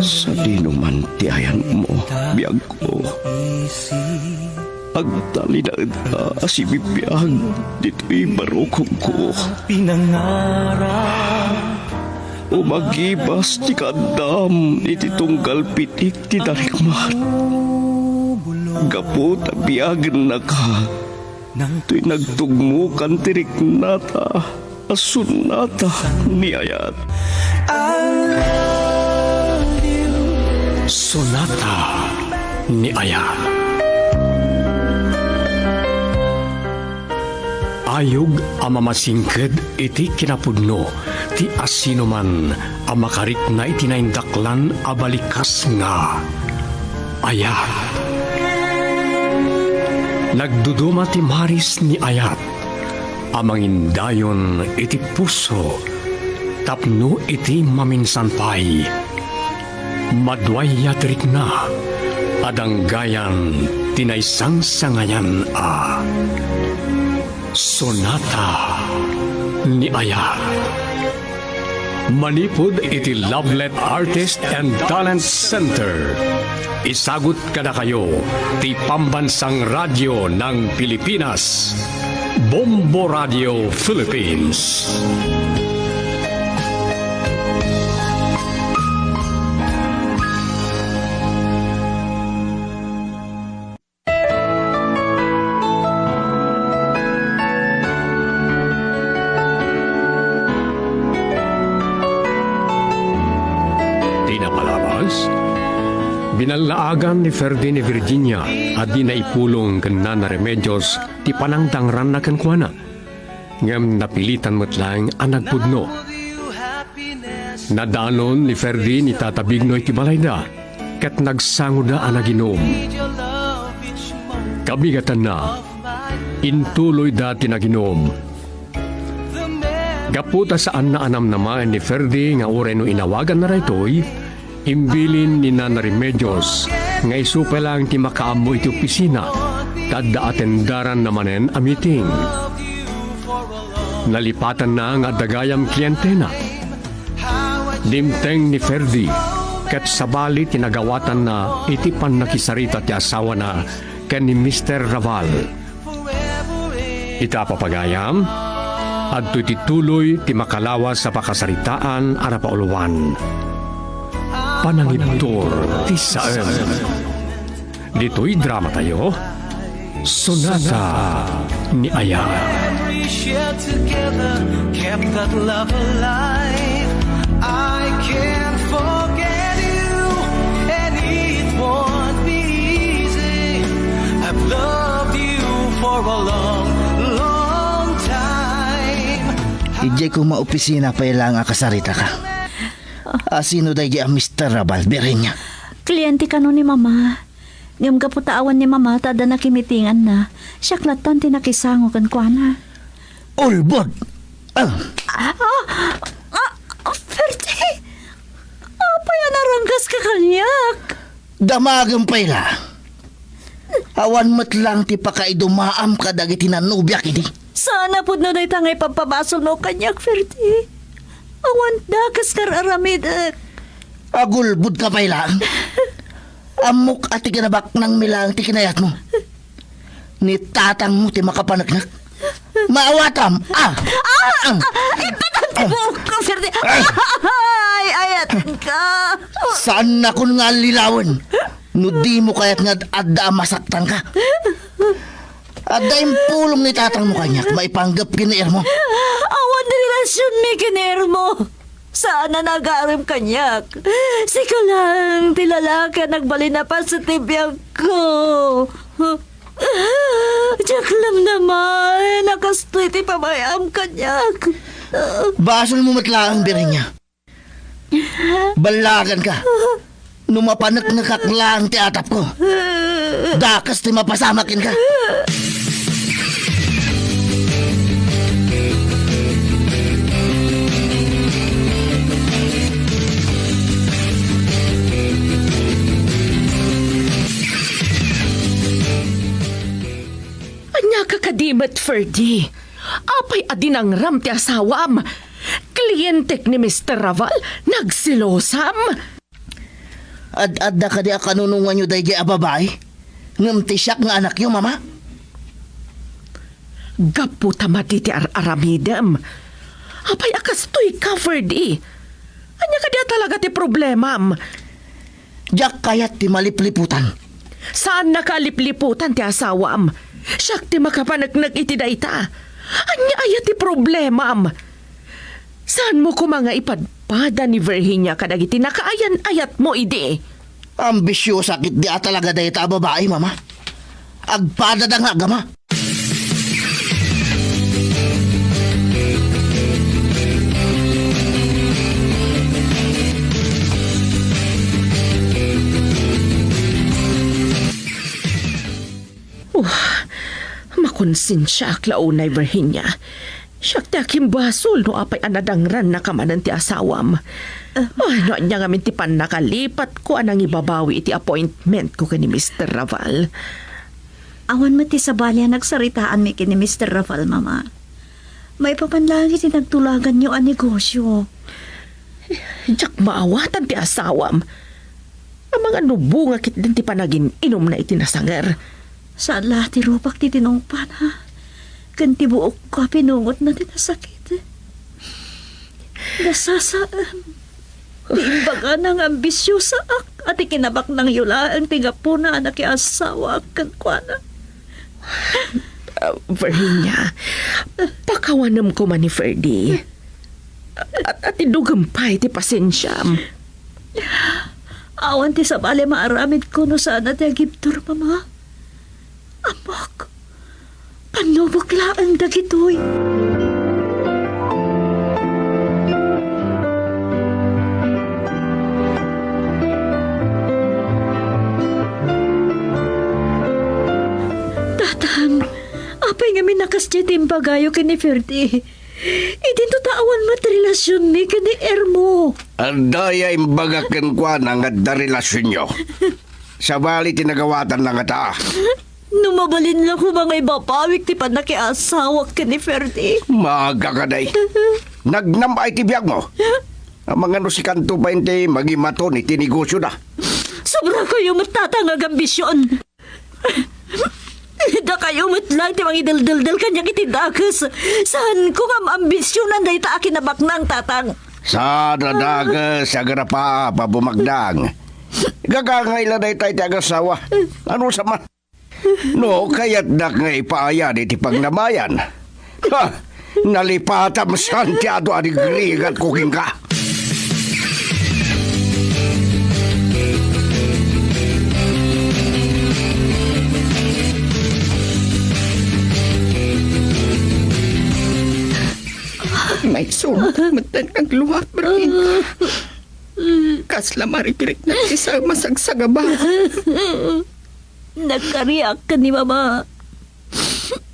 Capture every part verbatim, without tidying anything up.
Sadino man ti ayanmo, biagko. Agtalinaedka a sibibiag ditoy barukongko. Umagibas ti kaaddam iti tunggal pitik ti darikmat. Gapu ta biagennaka, toy nagtugmokan ti riknata a sonata ni ayat. Sonata ni ayat. Ayog a mamasingked iti kinapudno ti asinoman a makarikna iti naindaklan a balikas nga ayat. Nagduduma ti maris ni ayat a mangindayon iti puso tapno iti maminsan pay, maduayat rikna a danggayan ti naisangsangayan a Sonata ni Ayat. Manipud iti Lovelet Artist and Talent Center, isagut kadakayo ti Pambansang Radyo ng Pilipinas, Bombo Radio Philippines. Ti napalabas, binallaagan ni Ferdy ni Virginia a di naipulong ken Nana Remedios ti panangdangranna kenkuana. Ngem napilitan met laeng a nagpudno. Nadanon ni Ferdy ni Tata Bigno iti balayda, ket nagsangoda a naginum. Kabigatanna, intuloyda ti naginum. Gapu ta saanna a namnamaen ni Ferdy nga uray no inawaganna daytoy, imbilin ni Nana Remedios nga isu pay laeng ti makaammo iti opisina ta adda atendaranna manen a meeting. Nalipatanna nga adda gayam klientena. Dimteng ni Ferdy ket sabali ti nagawatanna iti pannakisarita ti asawana ken ni Mister Raval. Ita, papagayam, adtoy ti tuloy ti makalawas a pakasaritaan a napauluan. Panangibtur ti saem. Ditoy dramatayo, Sonata ni Ayat. Memories shared together kept that love alive. I can't forget you, and it won't be easy. I've loved you for a long, long time. Idiay koma opisina pay laeng a kasaritaka. Asino daydi a Mister Rabal, Virginia? Kliente kano ni Mama. Ngem gapu ta awan ni Mama ta adda nakimitinganna, siak lattan ti nakisango kenkuana. Ulbod! Ah! Ah! Ah! Ah! Ferdy! Apay a naranggaska kaniak? Damagem pay la. Awan met laeng ti pakaidumaam kadagiti nanobiak idi. Saan a pudno dayta nga ipabpabasolmo kaniak, Ferdy. Awan dakes nga ar-aramidek. Agulbodka pay laeng. Ammok a ti kinabaknangmi laeng ti kinayatmo. Ni tatangmo ti makapaneknek. Maawatam! Ah! Ah! Ah! Ah! Ipatam ti buokko, Ferdy! Ah! Ay, ayatenka! Saannakon nga allilawen no dimo kayat nga ad-, adda a masaktanka. Adda impulong ni tatangmo kaniak maipanggep ken ni Irmo. Awan ti relasionmi ken ni Irmo. Saan a nagarem kaniak. Sika laeng ti lalaki a nagbalin a paset ti biagko. Diak namnamaen a kastoy ti pamayam kaniak. Basolmo met laeng, Virginia. Ballaganka. No mapaneknekak laeng ti atapko, dakes ti mapasamak kenka. Ania ka kadi met, Ferdy? Apay a dinangram ti asawam? Klientek ni Mister Raval, nagselosam. Ad-adda kadi a kanunonganyo daydiay a babai? Ngem ti siak nga anakyo, Mama? Gapu ta madi ti ar-aramidem. Apay a kastoy ka, Ferdy? Ania kadi a talaga ti problemam? Diak kayat ti malipliputan. Saannaka a lipliputan ti asawam. Siak ti makapaneknek iti dayta. Ania aya ti problemam? Saanmo koma nga ipadpada ni Virginia kadagiti nakaayan-ayatmo idi? Ambisiosa ketdi a talaga dayta a babai, Mama. Agpadada nga agama. Wah, makonsensiaak la unay, Virginia. Siak ti akimbasol no apay a nadangrannaka manen ti asawam. Ah. Ay, no ania ngamin ti pannakalipatko a nangibabawi iti appointmentko ken ni Mister Raval. Awan met ti sabali a nagsaritaanmi ken ni Mister Raval, Mama. Maipapan laeng iti nagtulaganyo a negosio. Diak maawatan ti asawam a mangannubonga ketdin ti panagin-inumna iti nasanger. Saan la ti rupak ti tinungpana ken ti buokko a pinungotna ti nasakit. Nasasaem ti imbagana nga ambisiosaak a ti kinabaknangyo laeng ti gapuna a nakiasawaak kenkuana. Ah, Virginia, pakawanem koma ni Ferdy. At, at idugem pay ti pasensiam. Awan ti sabali a maaramidko no saan a ti agibtur, Mama. Ammok, pannubok laeng dagitoy. Tatang, apay ngamin a kasdiay ti imbagayo ken ni Ferdy? Idinto ta awan met relasionmi ken ni Ermo. Adda aya imbagak kenkuana nga adda relasionyo. Sabali ti nagawatanna ngata. No mabalin la koma nga ibabawik ti pannakiasawak ken ni Ferdy. Maaga kadi. Nagnam-ay ti biagmo. Amangan no sikanto pay ti magimaton iti negosioda. Sobrakayo met, Tatang, nga agambision. Dakayo met laeng ti mangideldeldel kaniak iti dakes. Saanko nga maambisionan dayta a kinabaknang, Tatang. Saan a dakes, agrapa, a bumagdang. Gagangay la dayta iti agasawa. Ano sa man? No, kayatdak nga ipaayad iti pagnabayan. Ha! Nalipatam, Santiago, a rigrigatko kenka. Maisuno metten nga agluak, Bertin. Kasla marigriknak ti sa masagsagaba. Nagkariak ken ni Mama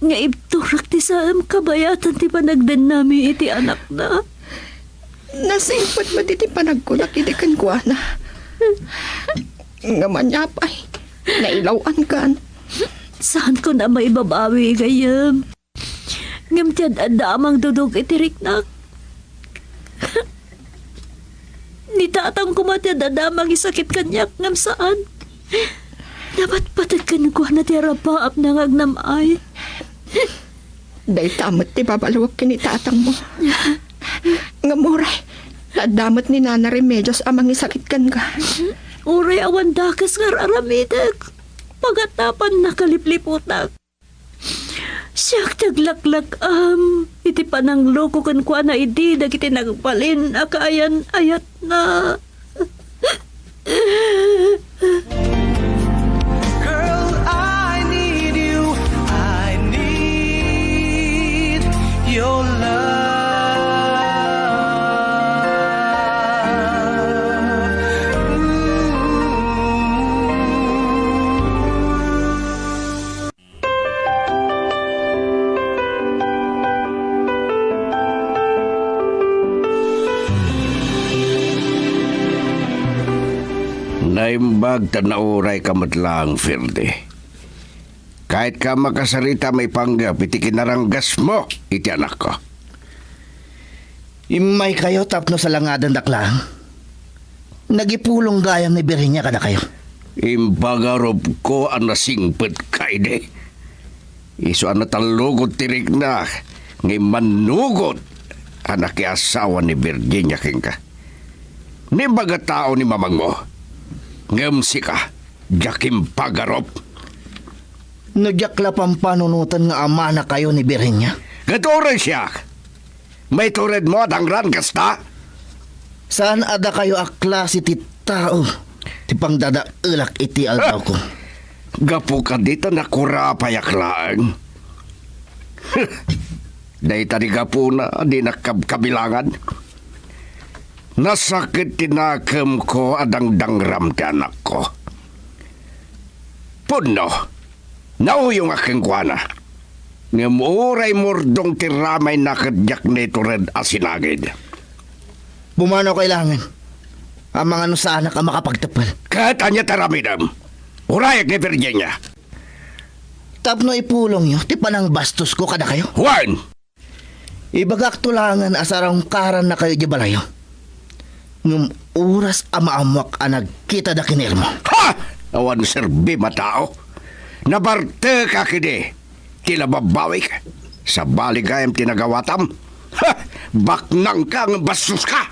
nga ibturak ti saem kabayatan ti panagdennami iti anakna. Nasingpet met iti panagkunak idi kenkuana. Ngem ania pay, nailaw-ankan. Saanko a maibabawi, gayyem. Ngem ti ad-adda a mangdudug iti riknak. Ni Tatang koma ti ad-adda a mangisakit kaniak, ngem saan. Napatpateg kenkuana ti arapaapna nga agnam-ay. Dayta met ti babaluek ken ni Tatangmo. Ngem uray, adda met ni Nana Remedios a mangisakit kenka. Uray awan dakes nga ar-aramidek, pagatapan nakalipliputak. Siak ti aglaklak-am iti panangloko kenkuana idi dagiti nagbalin a kaayan-ayatna. Girl, I need you. I need your love. Ooh. Naimbag ta nauray ka met laeng, Ferdy. Kayat ka makasarita maipanggep iti kinaranggasmo iti anakko. Immaykayo tapno salangadandak laeng. Nagipulong gayam ni Virginia kadakayo. Impagarupko a nasingpetka idi. Isu a natallugot ti rikna, nga immanugot a nakiasawa ni Virginia kenka. Naimbag a tao ni mamangmo, ngem sika, diak impagarup. No diak la pampanunoten nga amanakayo ni Virginia. Ket uray siak, maituredmo a dangran kasta? Saan a dakayo a klase ti tao ti pangdadaelak iti aldawko? Gapu kadi ta nakurapayak laeng. Dayta ti gapuna a dinak kabkabilangan. Nasakit ti nakemko a dangdangram ti anakko. Pudno, nauyongak kenkuana. Ngem uray murdong ti ramayna ket diak naitured a sinagid. Pumanaw kay laengen. Amangan no saanak a makapagteppel. Ket ania ti aramidem? Urayek ni Virginia. Tapno ipulongyo ti panangbastosko kadakayo. Wen! Ibagakto laengen a sarungkarannakayo idiay balayyo. Ngem oras a maammoak a nagkitada ken ni Irma. Ha! Awan serbim a tao. Nabartekak idi. Ti lababawik. Sabali gayam ti nagawatam. Ha! Baknangka ngem bastoska!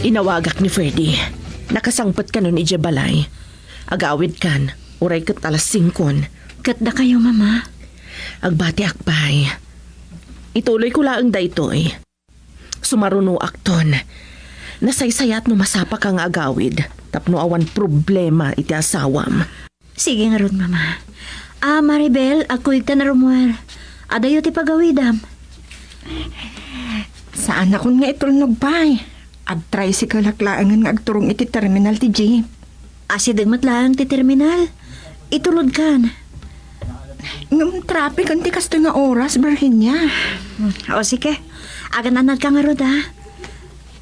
Inawagak ni Ferdy. Nakasangpet kanon idiay balay. Agawidkan, uray ket alas singkon. Ket dakayo, Mama? Agbatiak pay. Ituloyko laeng daytoy. Sumarunoakton. Nasaysayat no masapaka nga agawid tapno awan problema iti asawam. Sige ngarud, Mama. Ah, Maribel, agkuyogtan a rummuar. Adayo ti pagawidam. Saanakon nga itulnog pay. Agtricycle-ak laengen nga agturong iti terminal ti jeep. Asideg met laeng ti terminal. Itulodkan. Ngem traffic-en ti kastoy nga oras, Virginia. O, sige. Agan-anadka ngarud, a.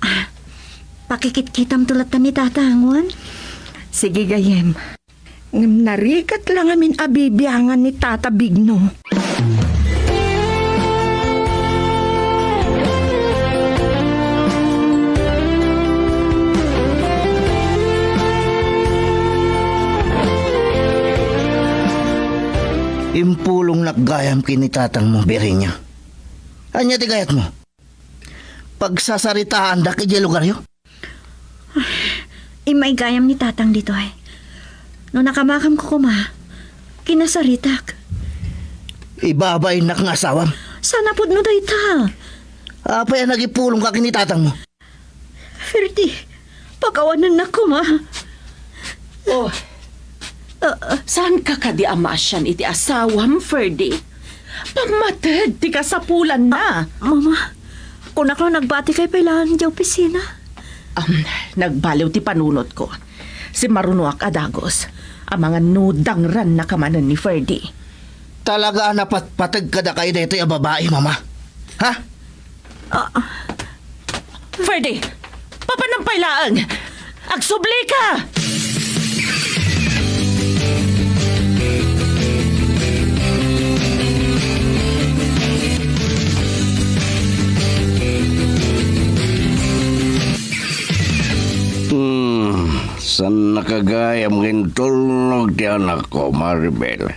Ah, pakikitkitamto latta ni Tata, wen? Sige, gayyem. Ngem narigat la ngamin a bibiangan ni Tata Bigno. Impulongnak gayam ken ni tatangmo, Virginia. Ania ti kayatmo? Pagsasaritaandak idiay lugaryo? Immay gayam ni Tatang ditoy. No nakamakamko koma, kinasaritak. Ibabainnak nga asawam. Saan a pudno dayta? Apay a nagipulongka ken ni tatangmo? Ferdy, pakawanennak koma. Oh. Ah, ah. Saanka kadi a maasian iti asawam, Ferdy? Pammated ti kasapulanna. Ah, Mama, kunak la nagbatikay pay laeng idiay opisina. Um, nagbaliw ti panunotko. Simmarunoak a dagus. Amangan no dangrannaka manen ni Ferdy. Talaga a napatpateg kadakayo daytoy a babai, Mama? Ha? Ah. Ferdy, papanam pay laeng. Agsublika! Hmm, saannaka gayam nga intulnog ti anakko, Maribel.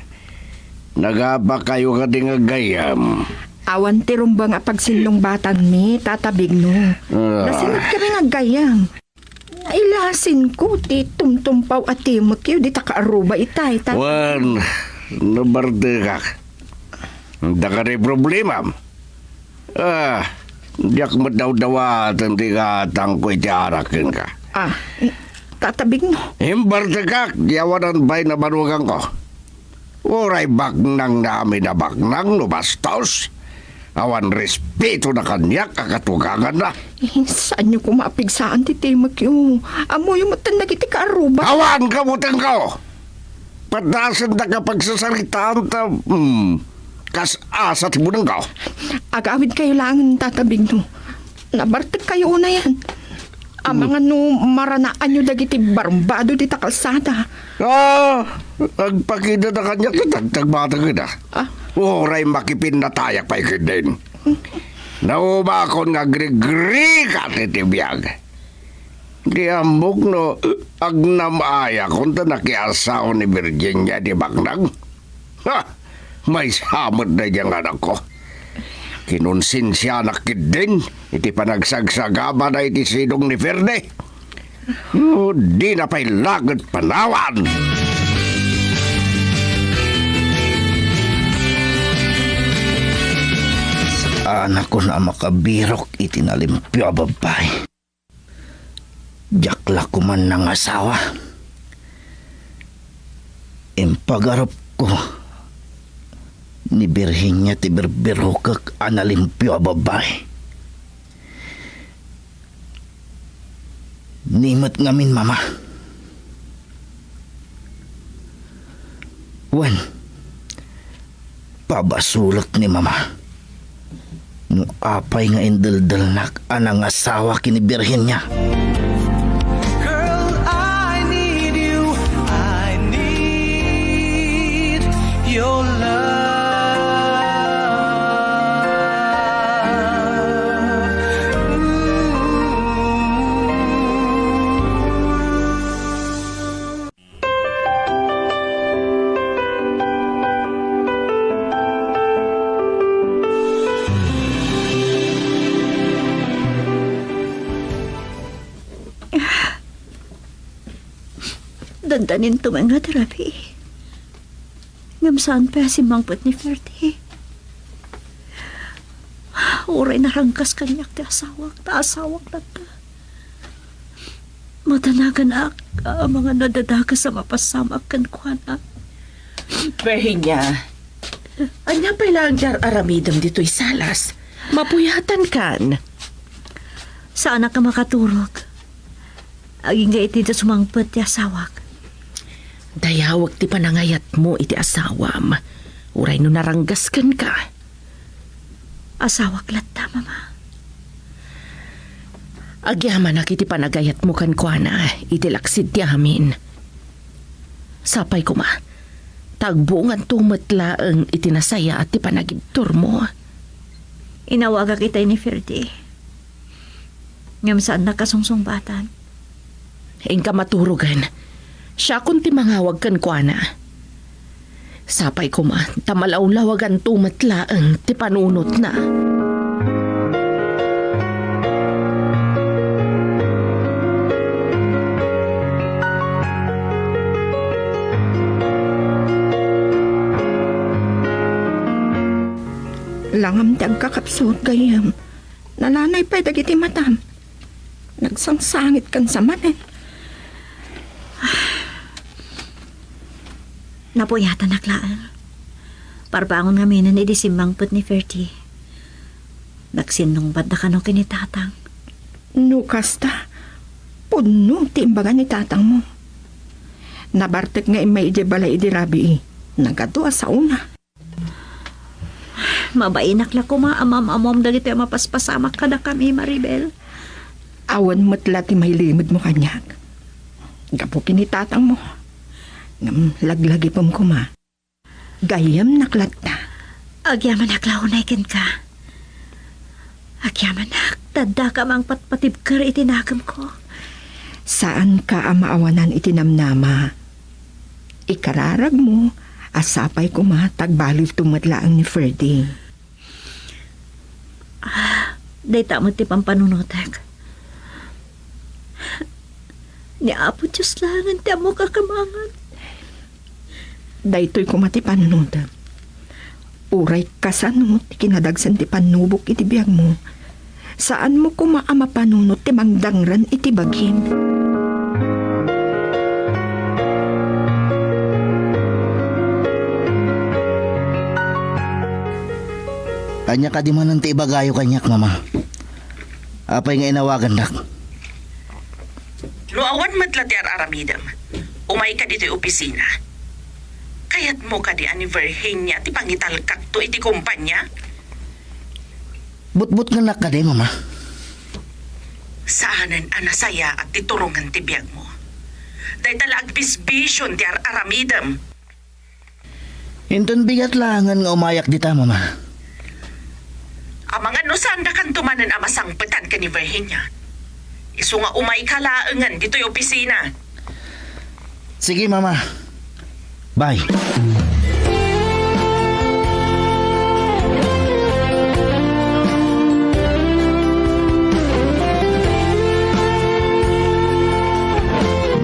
Nagapakayo kadi nga gayam? Awan ti rumbeng a pagsinnungbatanmi, Tata Bigno. Ah. Nasinat kami nga gayam. Nailasinko ti tumtumpaw a timekyo dita kaaruba itay, Tata. Wen, nabartekak. Daka ti problemam. Ah, diak met dawdawaten ti gatangko iti arak kenka. Ah, Tata Bigno. Imbartekak, di awanan pay nabaruganko. Uray baknang nga amin a baknang no bastos. Awan respeto na kaniak a katuganganna. Eh, saanyo koma a pigsaan ti timekyo? Ammoyo met dagiti kaaruba. Awan kabutengko! Padasenda ka pagsasaritaan ta, hmm, kas asa ti bunengko. Agawidkayo laengen, Tata Bigno. Nabartekkayo unayen. Amangan no maranaanyo dagiti barumbado dita kalsada. Ah, agpakidada kaniak ti tagtagbatagda. Ah? Uray makipinnatayak pay ketdin. Naumakon nga agrigrika ti biag. Di ammok no agnam-ayakon ta nakiasawa ni Virginia ti baknang. Ha! Maysa met daydiay nga anakko. Kinonsensianak ketdin iti panagsagsagabana iti sidong ni Ferde. No, dina pay laeng panawan. Saanakon a makabirok iti nalimpio a babbai. Diak la koma nangasawa. Impagarupko ni Virginia ti birbirokek a nalimpio a babbai. Ni met ngamin, Mama. Wen, pabasolek ni Mama no apay nga indeldelnak a nangasawa ken ni Virginia. Girl, I need you. I need your love. Ooh. Dandanin tumengnga ti rabii. Ngem saan pay a simmangpet ni Ferde. Uray naranggas kaniak ti asawak, ta asawak latta. Madanaganak, amangan no adda dakes a mapasamak kenkuana. Virginia, ania pay laeng ti ar-aramidem ditoy salas? Mapuyatankan. Saanak a makaturog. Agingga iti diak sumangpet ti asawak. Dayawek ti panangayatmo iti asawam, uray no naranggas kenka. Asawak latta, Mama. Agyamanak iti panagayatmo kenkuana iti laksid ti amin. Sapay koma, ta agbunganto met laeng iti nasayaat ti panagibturmo. Inawagak itay ni Ferde. Ngem saannak a sungsungbatan. Inka maturogen. Siakon ti mangawag kenkuana. Sapay koma, ta malawlawaganto met laeng ti panunotna. Langam ti agkakapsut, gayyem. Nalanay pay dagiti matam. Nagsangsangitkan sa manen. Napuyatanak laeng. Parbangon ngaminen idi simmangpet ni Ferde. Nagsinnungbatda kano ken ni Tatang. No kasta, pudno ti imbaga ni tatangmo. Nabartek nga immay idiay balay idi rabii. Nagadu a saona. Mabainak la koma a maam-ammoam dagitoy a mapaspasamak kadakami, Maribel. Awan met la ti mailimedmo kaniak. Gapu ken ni tatangmo. Ngem laglagipem koma. Gayyemnak latta. Agyamanak la unay kenka. Agyamanak, ta addaka a mangpatpatibker iti nakemko. Saanka a maawanan iti namnama. Ikararagmo a sapay koma ta agbalilto met laeng ni Ferde. Ah, dayta met ti pampanunotek. Ni Apo Dios laengen ti ammok a kamangan. Daytoy koma ti panunotem. Uray kasano ti kinadagsen ti pannubok iti biagmo, saanmo koma a mapanunot ti mangdangran iti bagim. Ania kadi manen ti ibagayo kaniak, Mama? Apay nga inawagandak? No awan met la ti ar-aramidem, umayka ditoy opisina. Kayatmo kadi a ni Virginia ti pangitalkakto iti kompania? Butbutngennak kadi, Mama? Saanen a nasayaat ti turongen ti biagmo. Dayta la agbisbision ti ar-aramidem. Inton bigat laengen nga umayak dita, Mama. Amangan no saandakanto manen a masangpetan ken ni Virginia. Isu nga umayka laengen ditoy opisina. Sige, Mama. Bye.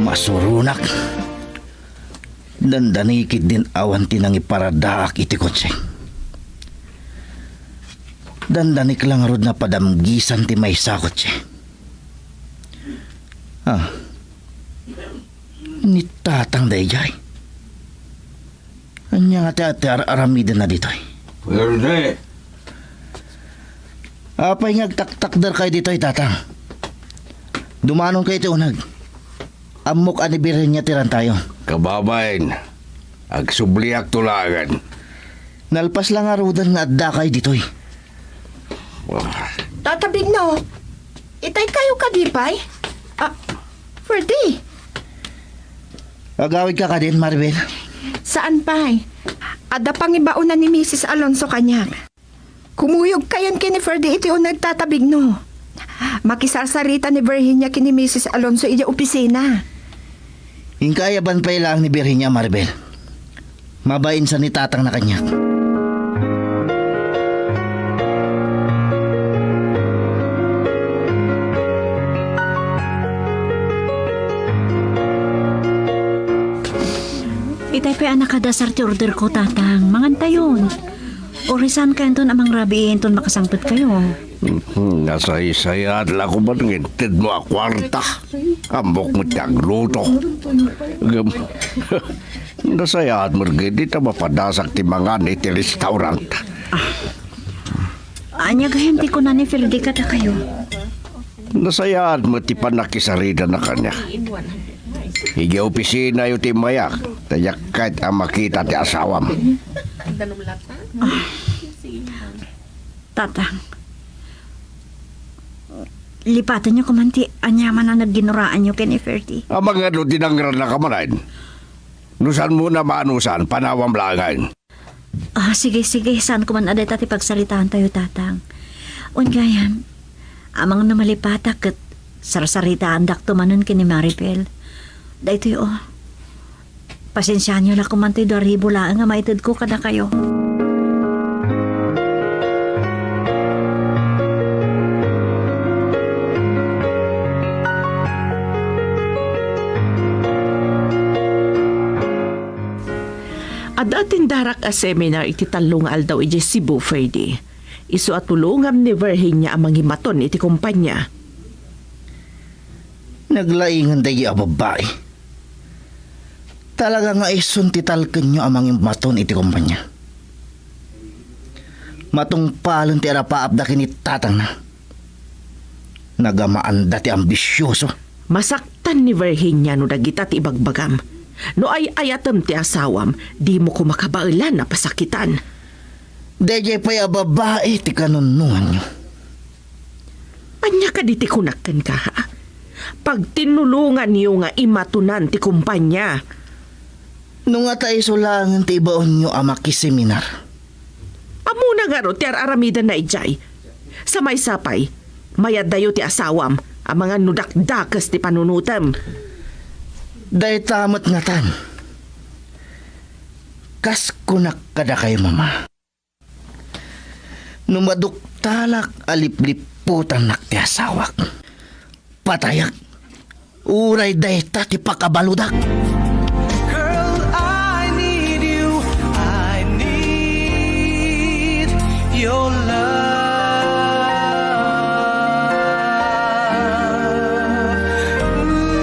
Masuronak. Dandani ketdin awan ti nangiparadaak iti kotse. Dandanik la ngarud napadamgisan ti maysa a kotse. Ah. Ni Tatang daydiay. Ania nga ti, ti ar-, aramidenna ditoy? Pwede. Apay nga agtaktakderkayo ditoy, Tatang? Dumanonkayo iti uneg. Ammok a ni Virginia ti rantayo. Kababain, agsubliakto laengen. Nalpas la ngaruden nga addakayo ditoy. Tata Bigno, itay kayo kadi pay? Ah, Ferdy. Agawid ka kadin, Maribel? Saan pay? Adda pangibaonan ni Misis Alonso kaniak. Kumuyog kayon ken ni Ferdy iti uneg, Tata Bigno. Makisarsarita ni Virginia ken ni Misis Alonso idiay opisina. Inka ayaban pay laeng ni Virginia, Maribel. Mabain sa ni Tatangna kaniak. Itay pay a nakadasar ti orderko, Tatang. Mangantayon. Uray saan kayo inton a mangrabii inton makasangpetkayo? Hmm, nasaysayaat la koma nga intedmo a kuarta. Ammok met ti agluto. Ngem, nasayaat met ketdi ta mapadasak ti mangan iti restaurant. Ah. Ania gayam ti kuna ni Ferdy kadakayo? Nasayaat met ti pannakisaridana kaniak. Idiay opisinayo ti immayak, ta diak ket a makita ti asawam. Ah. Tatang, lipatenyo koman ti aniaman a nagginuraanyo ken ni Ferdy. Amangan no dinangrannaka manen. No saanmo a maanusan, panawam laengen. Ah, sige, sige. Saanko man a dayta ti pagsaritaantayo, Tatang. Wen gayam, amangan no malipatak ket sarsaritaandakto manen ken ni Maribel. Daytoy, oh. Pasensiaanyo la koman toy dua ribu laeng a maitedko kadakayo. Adda tindarak a seminar iti tallo nga aldaw idiay Cebu, Ferdy. Isu a tulongam ni Virginia a mangimaton iti kompania. Naglaingan daydi a babbai. Talaga nga isun ti talkenyo a mangimaton iti kompania. Matungpalen ti arapaapda ken ni tatangna. Nagamaanda ti ambisioso. Masaktan ni Virginia no dagita ti ibagbagam. No ay-ayatem ti asawam, dimo koma kabaelan a pasakitan. Daydiay pay a babai ti kanunnuanyo. Ania kadi ti kunak kenka, ha? Pagtinnulonganyo nga imatonan ti kompania. No nga ta isu laengen ti ibaonyo a makiseminar. Ammona ngarud ti ar-aramidenna idiay. Sa maysa pay, mayatdayo ti asawam amangan no dakdakes ti panunotem. Dayta met ngatan. Kas kunak kadakayo, Mama. No maduktalak a lipliputannak ti asawak, patayak, uray dayta ti pakabaludak. Girl, I need you. I need your love. Ooh.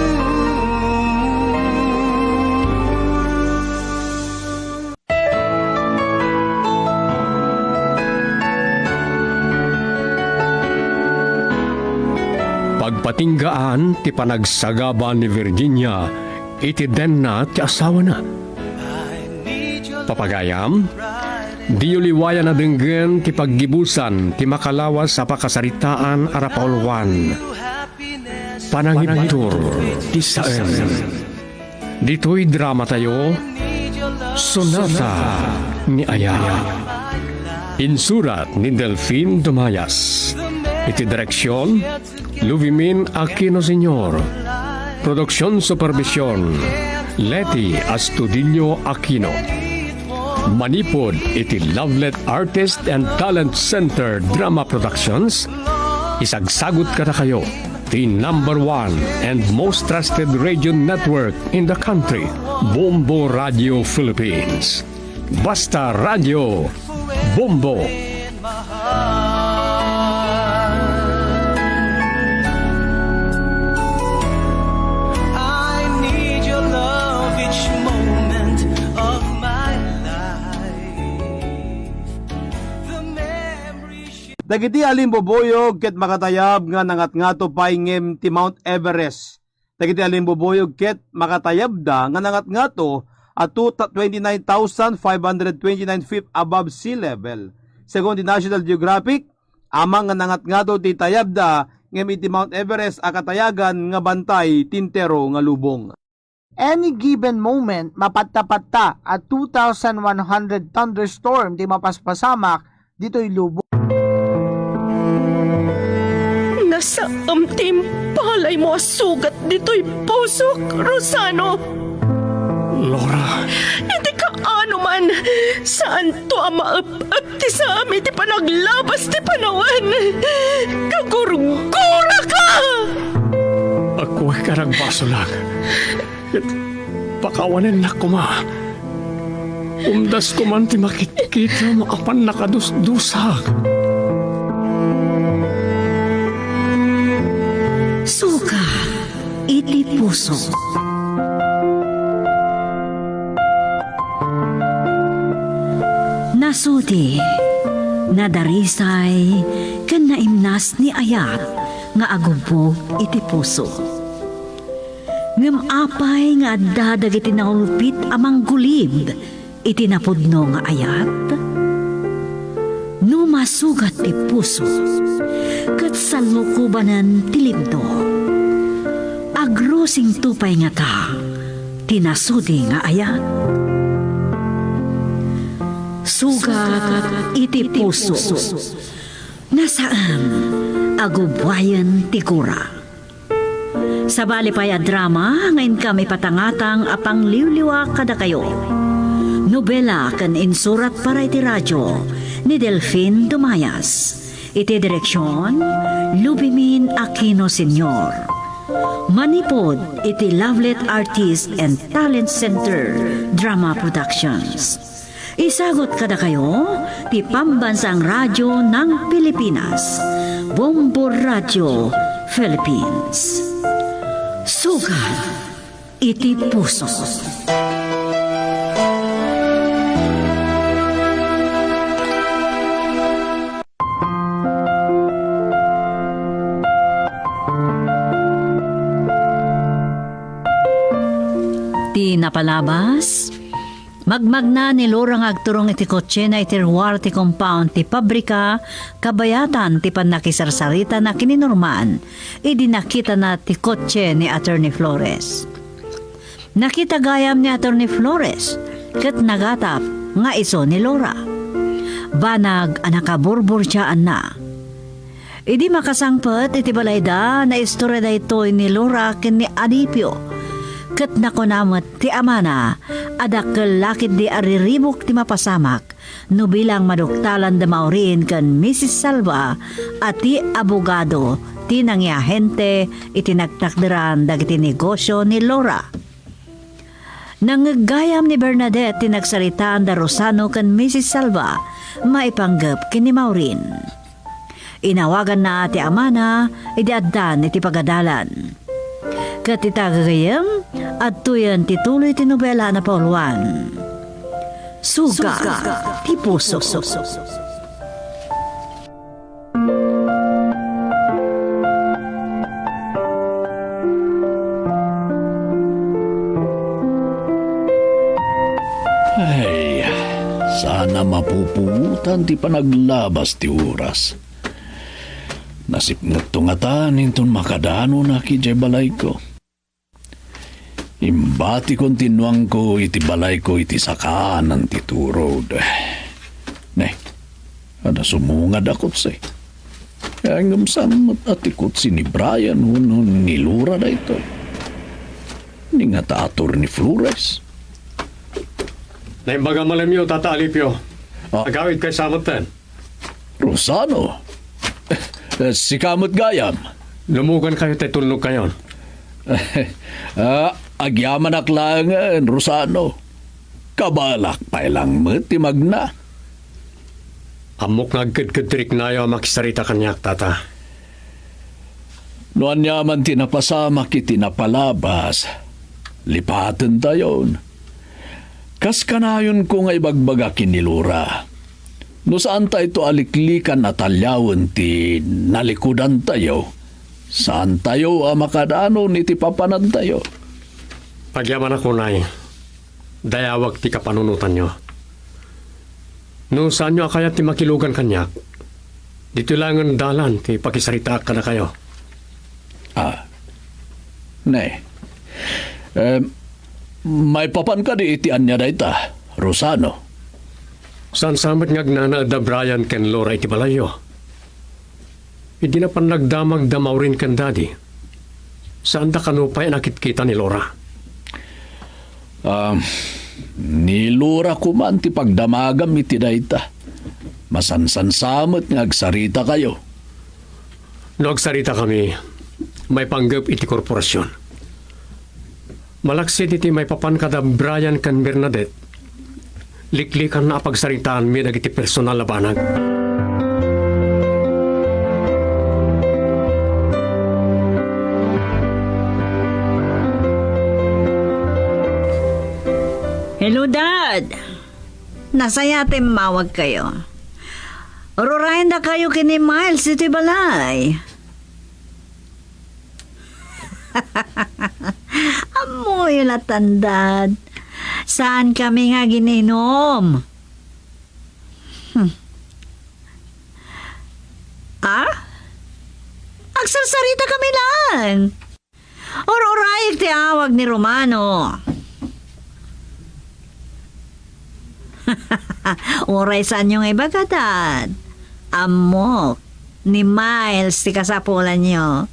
Pagpatinggaan ti panagsagaba ni Virginia iti denna ti asawana. Papagayam, diyo liwayan a denggen ti paggibusan ti makalawas a pakasaritaan a rapaulwan. Panangibtur ti saem. Ditoy dramatayo, Sonata ni Ayat. Insurat ni Delfin Dumayas. Iti direksyon, Lubimin Aquino Senior. Production supervision, Leti Astudillo Aquino. Manipud iti Lovelet Artist and Talent Center Drama Productions, isagsagut kadakayo ti number one and most trusted radio network in the country, Bombo Radio Philippines. Basta Radio Bombo. I need your love each moment of my life. The memory Dagiti alimbubuyog ket makatayab nga nangatngato pay ngem ti Mount Everest. Dagiti alimbubuyog ket makatayabda nga nangatngato a two, twenty-nine thousand five hundred twenty-nine feet above sea level. Segun ti National Geographic, ammom nga nangatngato ti tayabda ngem iti Mount Everest a katayagan nga bantay ti entero nga lubong. Any given moment, mapatta-patta a two thousand one hundred thunderstorm ti mapaspasamak ditoy lubong. Nasaem ti impalay mo a sugat ditoy pusok, Rosano. Laura. Iti kaano man, saan to a maep-ep ti saem iti panaglabas ti panawen. Kagurguraka! Agkuak a nagbasolak. Ket pakawanennak koma. Umdas koman ti makitkitem a pannakadusdusak. Sugat iti puso. Nasudi, nadarisay, ken naimnas ni Ayat nga agubbog iti puso. Ngem apay nga adda dagiti naulpit a manggulib iti napudno nga ayat? No masugat ti puso ket sallukobanen ti libno, agrusingto pay ngata ti nasudi nga ayat? Sugat iti puso. Nasaem a gubbuayen ti gura. Sabali pay a drama nga inkam ipatangatang a pangliwliwa kadakayo. Nobela ken insurat para iti radio ni Delfin Dumayas. Iti direksyon, Lubimin Aquino Senior. Manipud iti Lovelet Artist and Talent Center Drama Productions. Isagut kadakayo ti Pambansang Radyo ng Pilipinas, Bombo Radio Philippines. Sugat iti puso. Ti napalabas, magmagna ni Laura nga agturong iti kotsena iti ruar ti compound ti pabrika, kabayatan ti pannakisarsaritana ken ni Norman idi nakitana ti kotse ni Attorney Flores. Nakita gayam ni Attorney Flores ket nagatap nga isu ni Laura. Banag a nakaburburdiaanna. Idi makasangpet iti balayda, naistorya daytoy ni Laura ken ni Alipio. Ket nakuna met ti amana a dakkel la ketdi a riribuk ti mapasamak no bilang maduktalan da Maureen ken Missus Salva a ti abogado ti nangiahente iti nagtakderan dagiti negosio ni Laura. Nangngeggayam ni Bernadette ti nagsaritaan da Rosano ken Missus Salva maipanggep ken ni Maureen. Inawaganna ti amana idi addan iti pagadalan. Ket ita gagayyem, adtoyen ti tuloy ti nobela a napauluan. Sugat ti puso. Ay, sana mapupuotan ti panaglabas ti oras. Nasipngetto ngatan inton makadanona idiay balayko. Imbatikon ti nuangko iti balayko iti sakaanan ti turod. Ne, adda sumungad a kotse. Ngem saan met a ti kotse ni Brian wenno ni Laura daytoy? Ni ngata ator ni Flores? Naimbag a malemyo, Tata Alipio. Ah. Agawidkayo sa metten. Rosano? Eh, sika met gayam? Lumugankayo ta itulnogkayon. Ah, agyamanak laengen, Rosano. Kabaelak pay lang met ti magna. Ammok nga agkedked ti riknayo a makisarita kaniak, Tata. No aniaman ti napasamak iti napalabas, lipatentayon. Kas kanayonko nga ibagbaga ken ni Laura, no saantayto a liklikan a taliawen ti nalikudantayo, saantayo a makadanon iti papanantayo. Agyamanak unay, dayawak ti kapanunotanyo. No saanyo a kayat ti makilugan kaniak, ditoy laengen dalan ti pakisaritaak kadakayo. Ah, ne. Em, maipapan kadi iti ania dayta, Rosano? Saan sa met nga agnanaed da Brian ken Laura iti balayyo? Idi napan nagdamagda maurin ken Daddy, saanda kano pay a nakitkita ni Laura? Ah, ni Laura koman ti pagdamagam iti dayta. Masansan sa met nga agsaritakayo. No agsaritakami, maipanggep iti korporasion. Malaksid iti maipapan kada Brian ken Bernadette, liklikanna a pagsaritaanmi dagiti personal a banag. Hello, Dad. Nasayaat a immawagkayo. Rurayen dakayo ken ni Miles ditoy balay. Ammoyo latan, Dad. Saankami nga agin-inom. Hmm. Ah? Agsarsaritaka laeng. Ur-urayek ti awag ni Romano. Uray saanyo nga ibaga, Dad. Ammok, ni Miles ti kasapulanyo.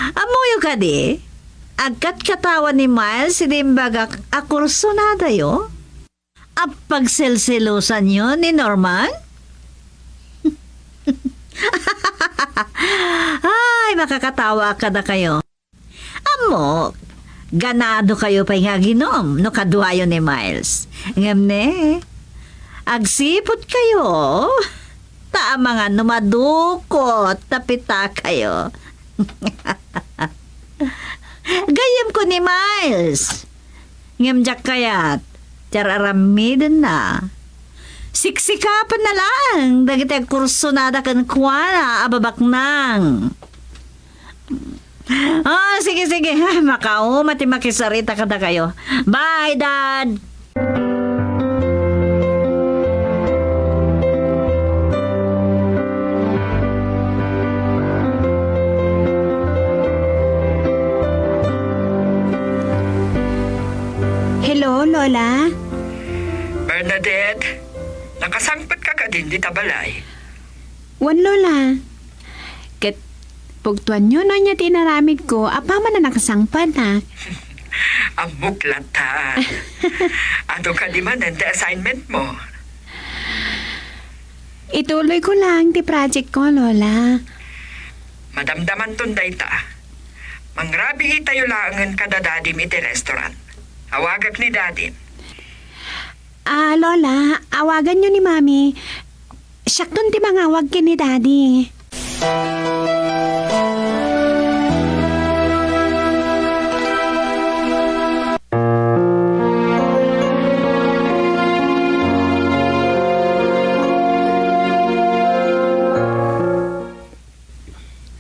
Ammoyo kadi, agkatkatawa ni Miles idi imbagak a kursonadayo? A pagselselosanyo ni Norman? Ay, makakatawa kadakayo. Ammok, ganadokayo pay nga aginom no kaduayo ni Miles. Ngem ne, agsiputkayo, ta amangan no madukot ta pitakayo. Gayyemko ni Miles. Ngem diak kayat ti ar-aramidenna. Siksikapenna laeng dagiti agkursonada kenkuana a babaknang. Oh, sige, sige. Makauma ti makisarita kadakayo. Bye, Dad! Hello, Lola? Bernadette, nakasangpetka kadin dita balay? Wen, Lola. Ket pugtoanyo no ania ti inaramidko apaman a nakasangpetak. Ammok latta. Adu kadi manen ti assignment mo? Ituloyko laeng ti project ko, Lola. Madamdamanton dayta. Mangrabiitayo laengen kada dadim iti restaurant. Awagak ni dadim. Ah, Lola, awaganyo ni Mami. Siakton ti mangawag ken ni Daddy.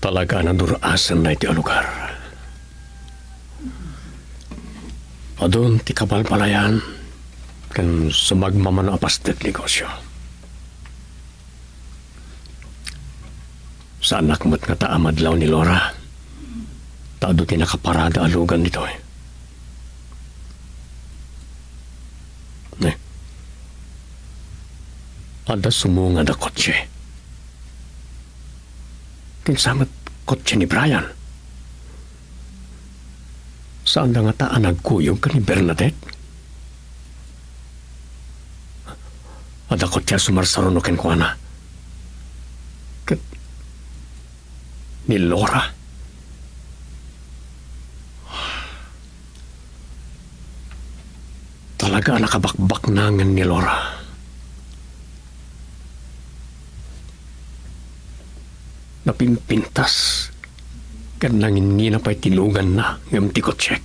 Talaga a nadur-asen daytoy a lugar. Adun ti kabalbalayan, ken sumagmamano a pastek negosio. Saanak met ngata a madlaw ni Laura, ta adu ti nakaparada a lugan ditoy. Ne. Adda sumungad a kotse. Kinsa met kotse ni Brian? Saanda ngata a nagkuyog ken ni Bernadette? Adda kotse a sumarsaruno kenkuana. Ket ni Laura. Talaga a nakabakbaknangen ni Laura. Napimpintas ken nanginnina pay ti luganna ngem ti kotsek.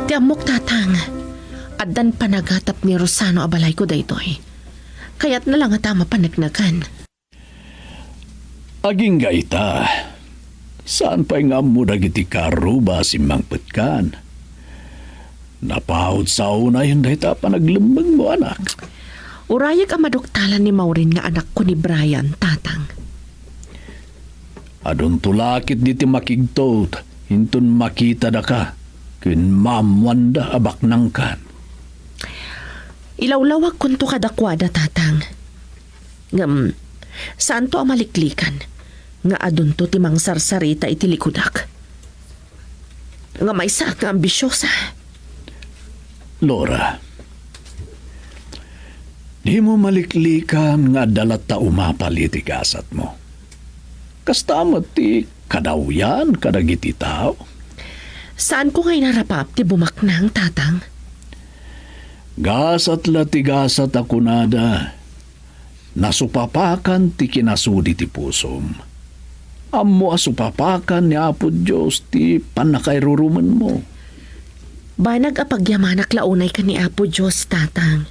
Ti ammok, Tatang, addan panagatap ni Rosano a balayko daytoy. Kayatna la ngata a mapaneknekan. Agingga ita, saan pay nga ammo dagiti kaarruba a simmangpetkan. Napaut sa unayen dayta a panaglemmengmo, anak. Urayek a maduktalan ni Maureen nga anakko ni Brian, Tatang. Adunto la ketdi ti makigtot inton makitadaka ken maammoanda a baknangkan. Ilawlawagkonto kadakuada, Tatang. Ngem, saanto a maliklikan nga adunto ti mangsarsarita iti likudak. Nga maysaak nga ambisiosa. Laura, dimo maliklikan nga adda latta umapal iti gasatmo. Kasta met ti kadawyan kadagiti tao. Saanko nga inarapap ti bumaknang, Tatang? Gasat la ti gasat a kunada, nasupapakan ti kinasudi ti pusom. Ammo a supapakan ni Apo Dios ti pannakairurumenmo. Banag a pagyamanak la unay ken ni Apo Dios, Tatang.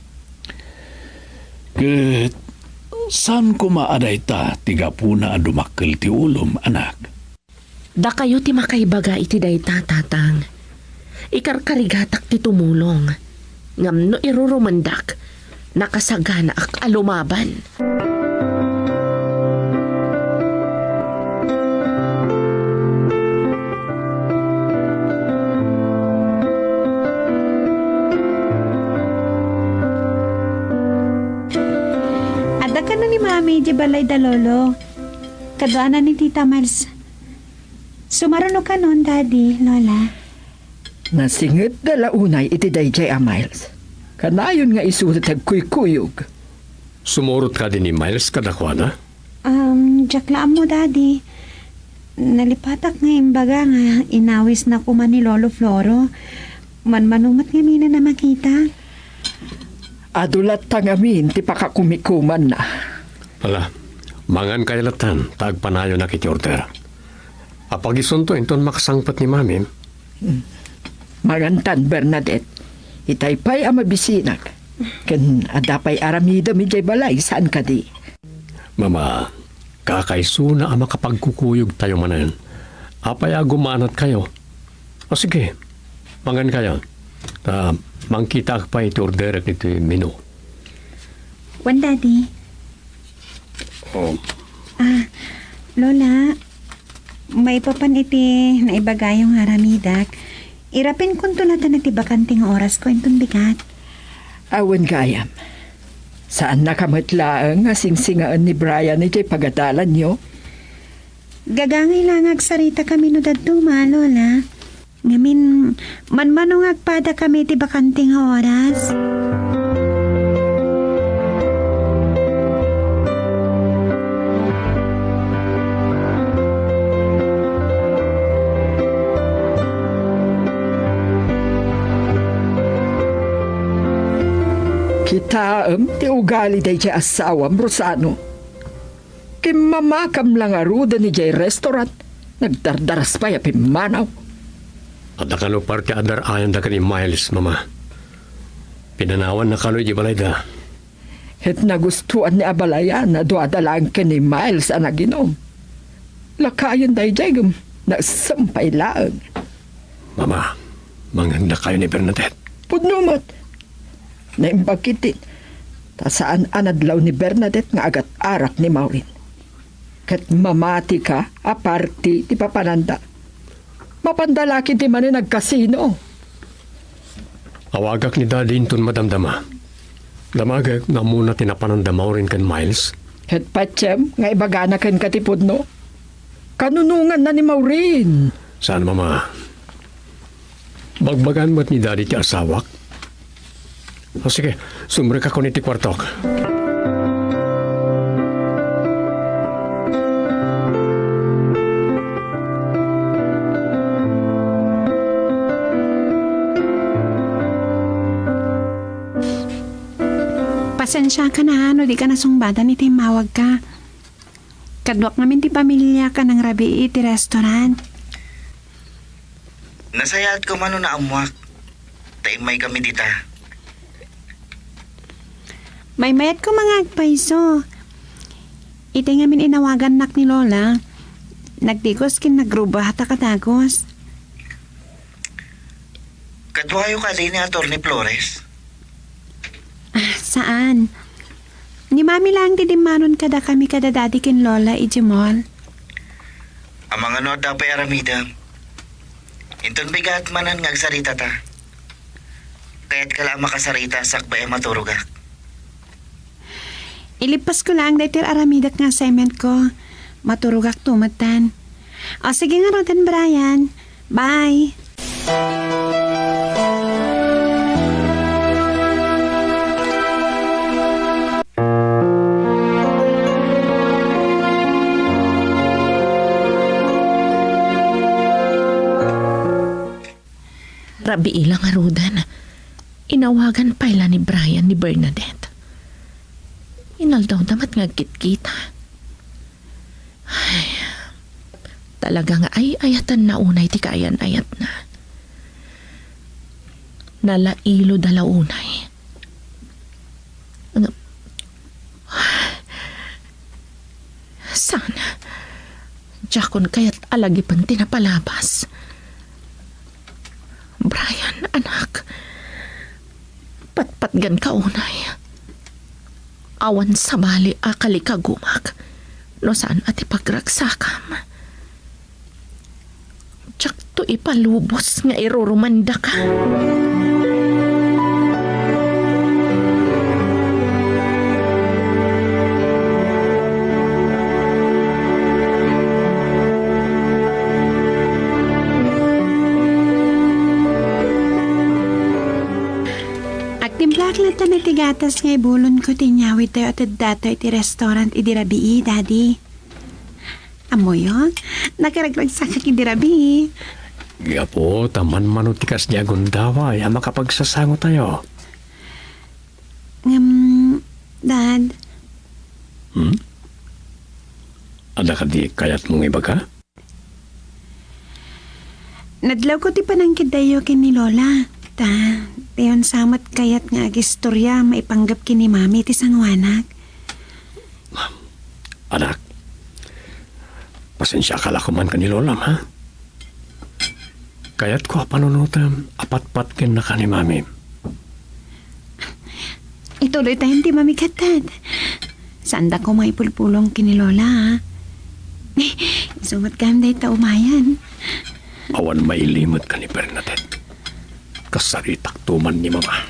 Ket saan koma a dayta ti gapuna a dumakkel ti ulom, anak? Dakayo ti makaibaga iti dayta, Tatang. Ikarkarigatak ti tumulong. Ngem no irurumendak, nakasaganaak a lumaban. Adda kano ni Mami idiay balay da Lolo. Kaduana ni Tita Miles. Sumaruno kanon, Daddy, Lola? Nasingitda la unay iti daydiay a Miles. Kanayon nga isu ti agkuykuyog. Sumurot kadi ni Miles kadakuada? Um, diak la ammo, Daddy. Nalipatak nga imbaga nga inawisna koma ni Lolo Floro. Manmano met ngamin a makita. Adu latta ngamin ti pakakumikumanna. Ala, mangan kayo lattan, ta agpanayonak iti order. Apagisunto inton makasangpet ni Mami. Hmm. Mangantan, Bernadette. Itay pay a mabisinak. Ken adda pay aramidem idiay balay, saan kadi? Mama, kakaisuna a makapagkukuyog tayo manen. Apay a gumanat kayo? O sige, mangan kayo. Ta mangkitaak pay iti orderek iti menu. Wen, Daddy. Oh. Ah, Lola, maipapan iti naibagayo nga aramidak, irapinkonto latta ti bakante nga orasko inton bigat. Awan gayam. Saannaka met laeng a singsingaen ni Brian iti pagadalanyo? Gagangay la nga agsaritakami no dadduma, Lola. Ngamin, manmano nga agpadakami iti bakante nga oras? Kitaem ti ugali daydiay asawam, Rosano. Kimmamakam la ngaruden idiay restaurant, nagdardaras pay a pimmanaw. Adda kano parte a dar-ayanda ken ni Miles, Mama. Pinanawanna kano idiay balayda. Ket nagustoan ni abalayan a duada laeng ken ni Miles a naginum. Lakayen daydiay ngem nagsumpay laeng. Mama, mangngegdakayo ni Bernadette. Pudno met. Naimbag ketdin, ta saan a nadlaw ni Bernadette nga agat-arak ni Maureen. Ket mamatika a parti ti papananda. Mapanda la ketdi manen agkasino. Awagak ni Daddy inton madamdama. Damagek nga ammona ti napanan da Maureen ken Miles. Ket patiem nga ibagana kenka ti pudno. Kanunonganna ni Maureen. Saan, Mama? Bagbagaan met ni Daddy ti asawak. O sige, sumrekak iti kuartok. Pasensiaka na no di ka nasungbatan iti immawagka. Kaduak ngamin ti pamiliak a nangrabii iti restaurant. Nasayaat koma no naammoak, ta immaykami dita. Maymayat koma nga agpayso. Iti ngamin inawagannak ni Lola, nagdigos ken nagrubata ka dagus. Kaduayo kadi ni Attorney Flores? Ah, saan. Ni Mami laeng ti dimmanon kadakami kada Daddy ken Lola idiay mall. Amangan no adda pay aramidem. Inton bigat manen nga agsaritata. Kayatka la a makasarita sakbay a maturogak. Ilippasko laeng daytoy aramidek nga assignmentko. Maturogakto metten. O, sige ngaruden, Brian. Bye. Rabii la ngaruden, inawagan pay la ni Brian ni Bernadette. Inaldawda met nga agkitkita. Ay, talaga nga ay-ayatenna unay ti kaayan-ayatna. Nalailodda la unay. Nga, saan? Diakon kayat alagipen ti napalabas. Brian, anak, patpatgenka unay. Awan sabali a kalikagumak no saan a ti pagragsakam. Diakto ipalubos nga irurumandaka. Agtimplaak latta iti gatas nga ibulonko ti inyawidtayo a teddato iti restaurant idi rabii, Daddy. Ammoyo, nakaragragsakak idi rabii. Gapu ta manmano ti kasdi a gundaway a makapagsasangotayo. Ngem, Dad. Hmm? Adda kadi kayatmo nga ibaga? Nadlawko ti panangkeddayyo ken ni Lola. Ta, ti unay sa met kayat nga agistorya maipanggep ken ni Mami ti sanguanak. Anak, pasensiaka la koman ken ni Lolam, ha? Kayatko a panunotem a patpatgennaka ni Mamim. Ituloytayon ti mamikadkad. Saanda koma ipulpulong ken ni Lola, ha? Isu met gayam dayta umayan. Awan mailimetka ni Bernadette. Kasaritakto man ni Mama.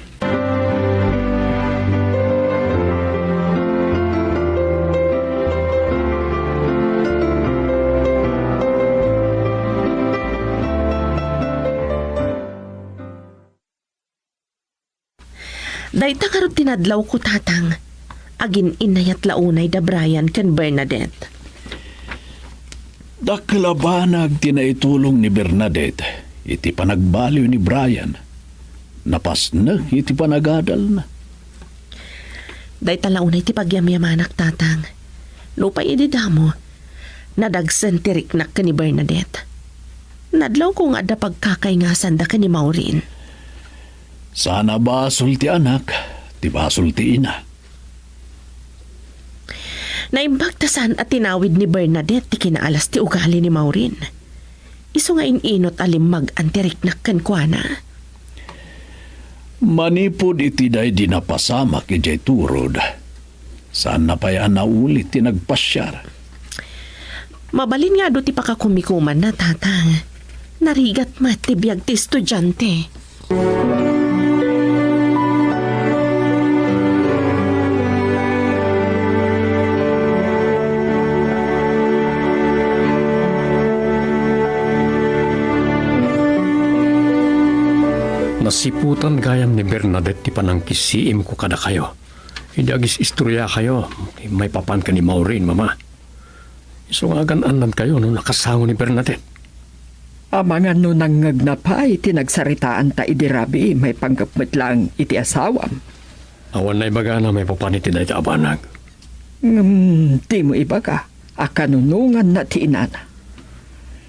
Dayta ngarud ti nadlawko, Tatang. Agin-innayat la unay da Brian ken Bernadette. Dakkel a banag ti naitulong ni Bernadette iti panagbaliw ni Brian. Napasnek iti panagadalna. Dayta la unay ti pagyamyamanak, Tatang. Nupay idi damo, nadagsen ti riknak ken ni Bernadette. Nadlawko nga adda pagkakaingasanda ken ni Maureen. Saan a basol ti anak, ti basol ti ina. Naimbag ta saan a tinawid ni Bernadette ti kinaalas ti ugali ni Maureen. Isu nga in-inot a limmag-an ti riknak kenkuana. Manipud iti daydi napasamak idiay turod, saanna pay a nauli ti nagpasiar. Mabalin nga adu ti pakakumikumanna, Tatang. Narigat met ti biag ti estudiante. Nasiputan gayam ni Bernadette ti panangkisiimko kadakayo. Idi agis-istoriakayo, maipapan ken ni Maureen, Mama. Isu nga agan-annadkayo no nakasango ni Bernadette. Amangan no nangngegna pay ti nagsaritaanta idi rabii maipanggep met laeng iti asawam. Awan naibagana maipapan iti dayta a banag. Ngem dimo ibaga a kanunonganna ti inana.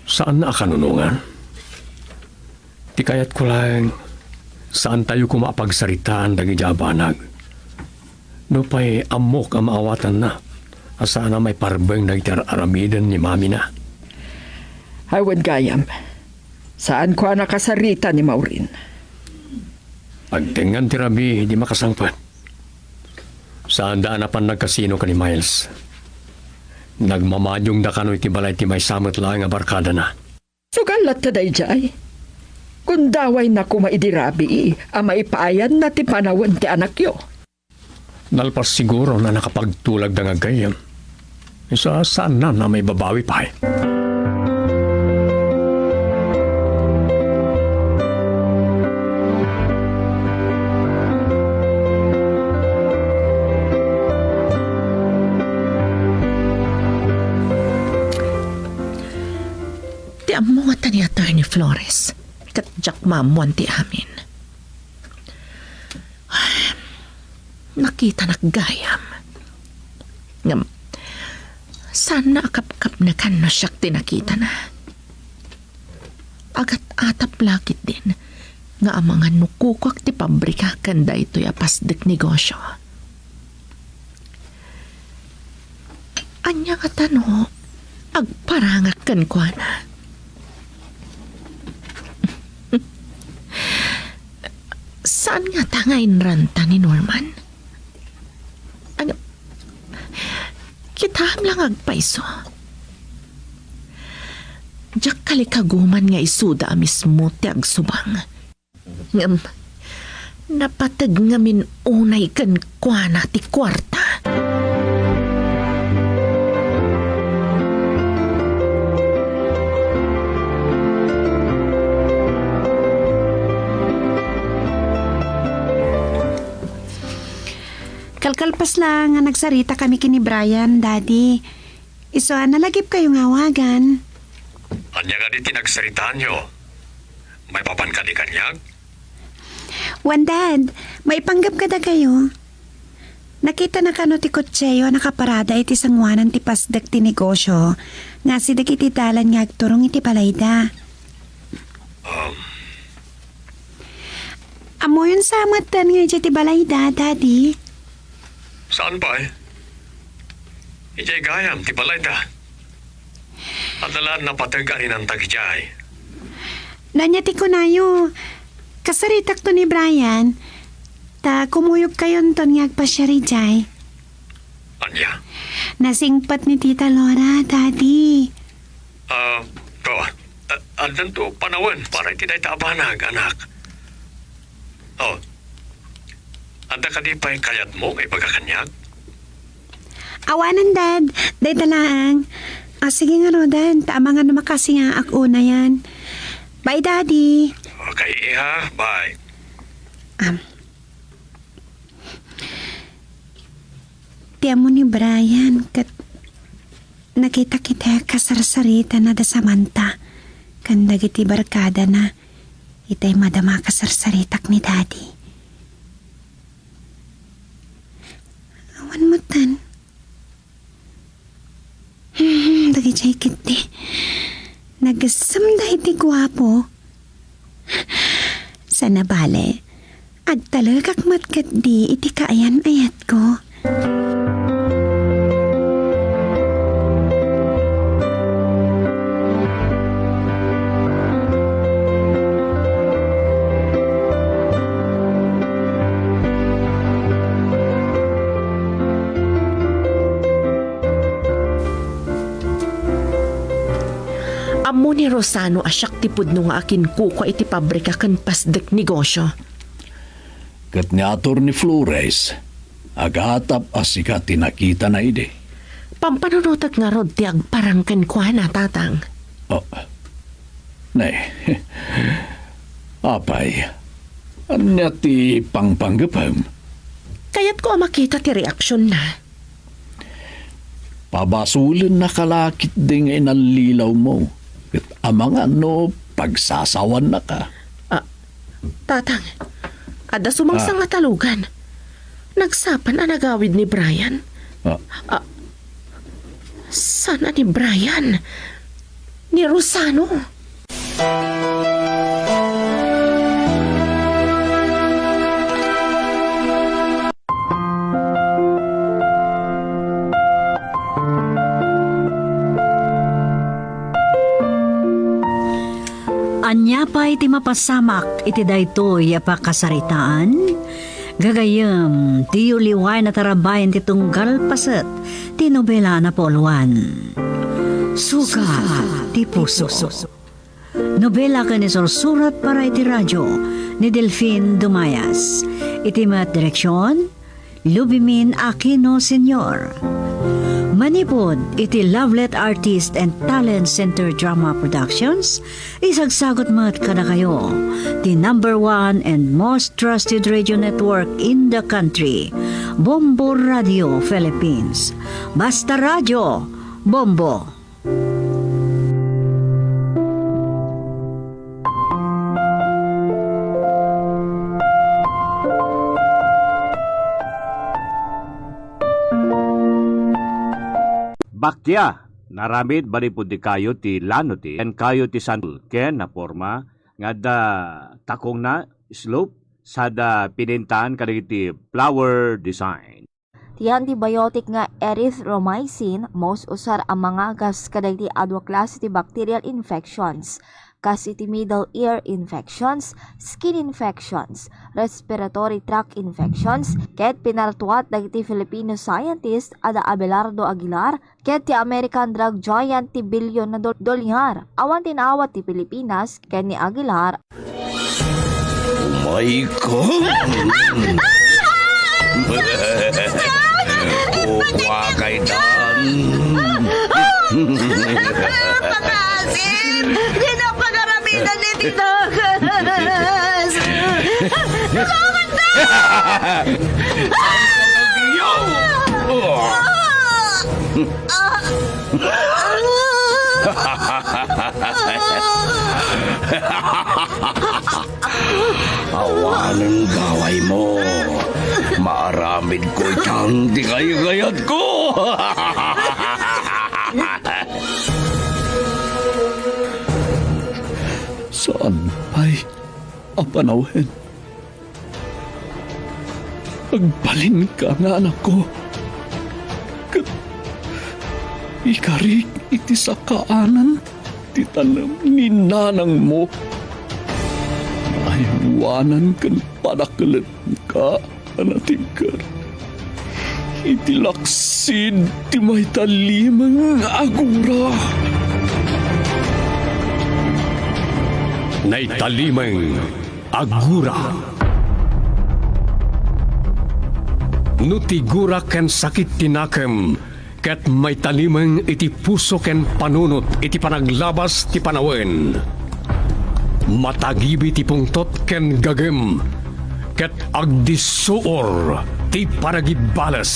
Saanna a kanunongan? Ti kayatko laeng, saantayo koma a pagsaritaan dagiti a banag. Nupay ammok a maawatanna, a saan a maiparbeng dagiti ar-aramiden ni mamina. Awan gayam. Saanko a nakasarita ni Maureen. Agtengngan ti rabii, di makasangpet. Saanda a napan nagkasino ken ni Miles. Nagmamadiongda kano iti balay ti maysa met laeng a barkadana. Sugal latta daydiay. Gundawayna koma idi rabii a maipayanna ti panawen ti anakyo. Nalpas siguro a nakapagtulagda nga aggayyem. Isu a saanna a maibabawi pay. Ti ammo ngata ni Attorney Flores, ket diak maammuan ti amin. Nakitanak gayam. Ngem, saanna a kapkapnekan no siak ti nakitana. Agat-atap la ketdin nga amangan no kukuak ti pabrika ken daytoy a pasdek negosio. Ania ngata no agparangak kenkuana? Saan ngata nga inranta ni Norman? Ano? Kitaem la nga agpayso. Diak kalikaguman nga isuda a mismo ti agsubang. Ngem, napateg ngamin unay kenkuana ti kuarta. Kalkalpas la nga nagsaritakami ken ni Brian, Daddy. Isu a nalagipkayo nga awagan. Ania kadi ti nagsaritaanyo? Maipapan kadi kaniak? Wen, Dad, maipanggep kadakayo. Nakitana kano ti kotseyo a nakaparada iti sangoanan ti pasdek ti negosio nga asideg iti dalan nga agturong iti balayda. Um. Ammoyon sa metten nga idiay ti balayda, Daddy. Saan pay? Idiay gayam ti balayda. Adda la napateg a rinantak idiay. No ania ti kunayo, kasaritakto ni Brian, ta kumuyogkayonton nga agpasiar idiay. Ania? Nasingpet ni Tita Laura, Daddy. Ah, to, a-, addanto panawen para iti dayta a banag, anak. Oh, adda kadi pay kayatmo nga ibaga kaniak? Awanen, Dad. Dayta laeng. Ah, sige ngaruden, ta amangan no makasingaak unayen. Bye, Daddy. Okay, iha. Bye. Am. Ti ammo ni Brian ket nakitak iti kasarsaritana da Samantha ken dagiti barkadana itay madama a kasarsaritak ni Daddy. Awan metten. Hmm, dagidiay ketdi. Nagesem daydi guapo. Sana bale, agtalekak met ketdi iti kaayan-ayatko. Ni Rosano a siak ti pudno nga akinkukua iti pabrika ken pasdek negosio. Ket ni Attorney Flores, agatap a sika ti nakitana idi. Pampanunotek ngarud ti agparang kenkuana, Tatang. Oh. Ne. Apay, ania ti pangpanggepem? Kayatko a makita ti reaksionna. Pabasolennaka la ketdi nga inallilawmo, ket amangan no pagsasawannaka. Ah, Tatang, adda sumangsangatalogan. Nagsapan a nagawid ni Brian. Ah. Ah, saan a ni Brian? Ni Rosano? Ania pay ti mapasamak iti daytoy a pakasaritaan? Gagayyem, diyo liwayen a tarabayen ti tunggal paset ti nobela a napuuluan. Sugat ti puso. Nobela ken isursurat para iti radio ni Delfin Dumayas. Iti met direksion, Lubimin Aquino Senior. Manipud iti Lovelet Artist and Talent Center Drama Productions, isagsagut met kadakayo ti number one and most trusted radio network in the country, Bombo Radio Philippines. Basta Radio, Bombo. Bakia, naramid manipud dikayo ti lanoti, ken kayo ti sandal ken naporma nga adda takongna, slope, sada pinintaan kadagiti flower design. Ti antibiotic nga erythromycin, maus-usar a mangagas kadagiti adu a klase ti bacterial infections, kas iti middle ear infections, skin infections, respiratory tract infections, ket pinartuat dagiti Filipino scientist a da Abelardo Aguilar ket ti American drug giant ti bilyon a dol-, dolyar. Awan ti naawat ti Pilipinas ken ni Aguilar. Umay ka. Kua kay dan. Pangasim! Di na pagaramidan ni Tito Gas! Tulungan ka! Awanen gawaymo. Maaramidko itan ti kaykayatko. Saan pay a panawen? Agbalinka nga anakko, ket ikarik iti sakaanan ti tanem ni nanangmo. Aywanan ken padakelenka a natingker iti laksid ti maitalimeng a gura. Naitalimeng a gura. No ti gura ken sakit ti nakem ket maitalimeng iti puso ken panunot iti panaglabas ti panawen, matagibi ti pungtot ken gagem, ket agdissuor ti panagibales.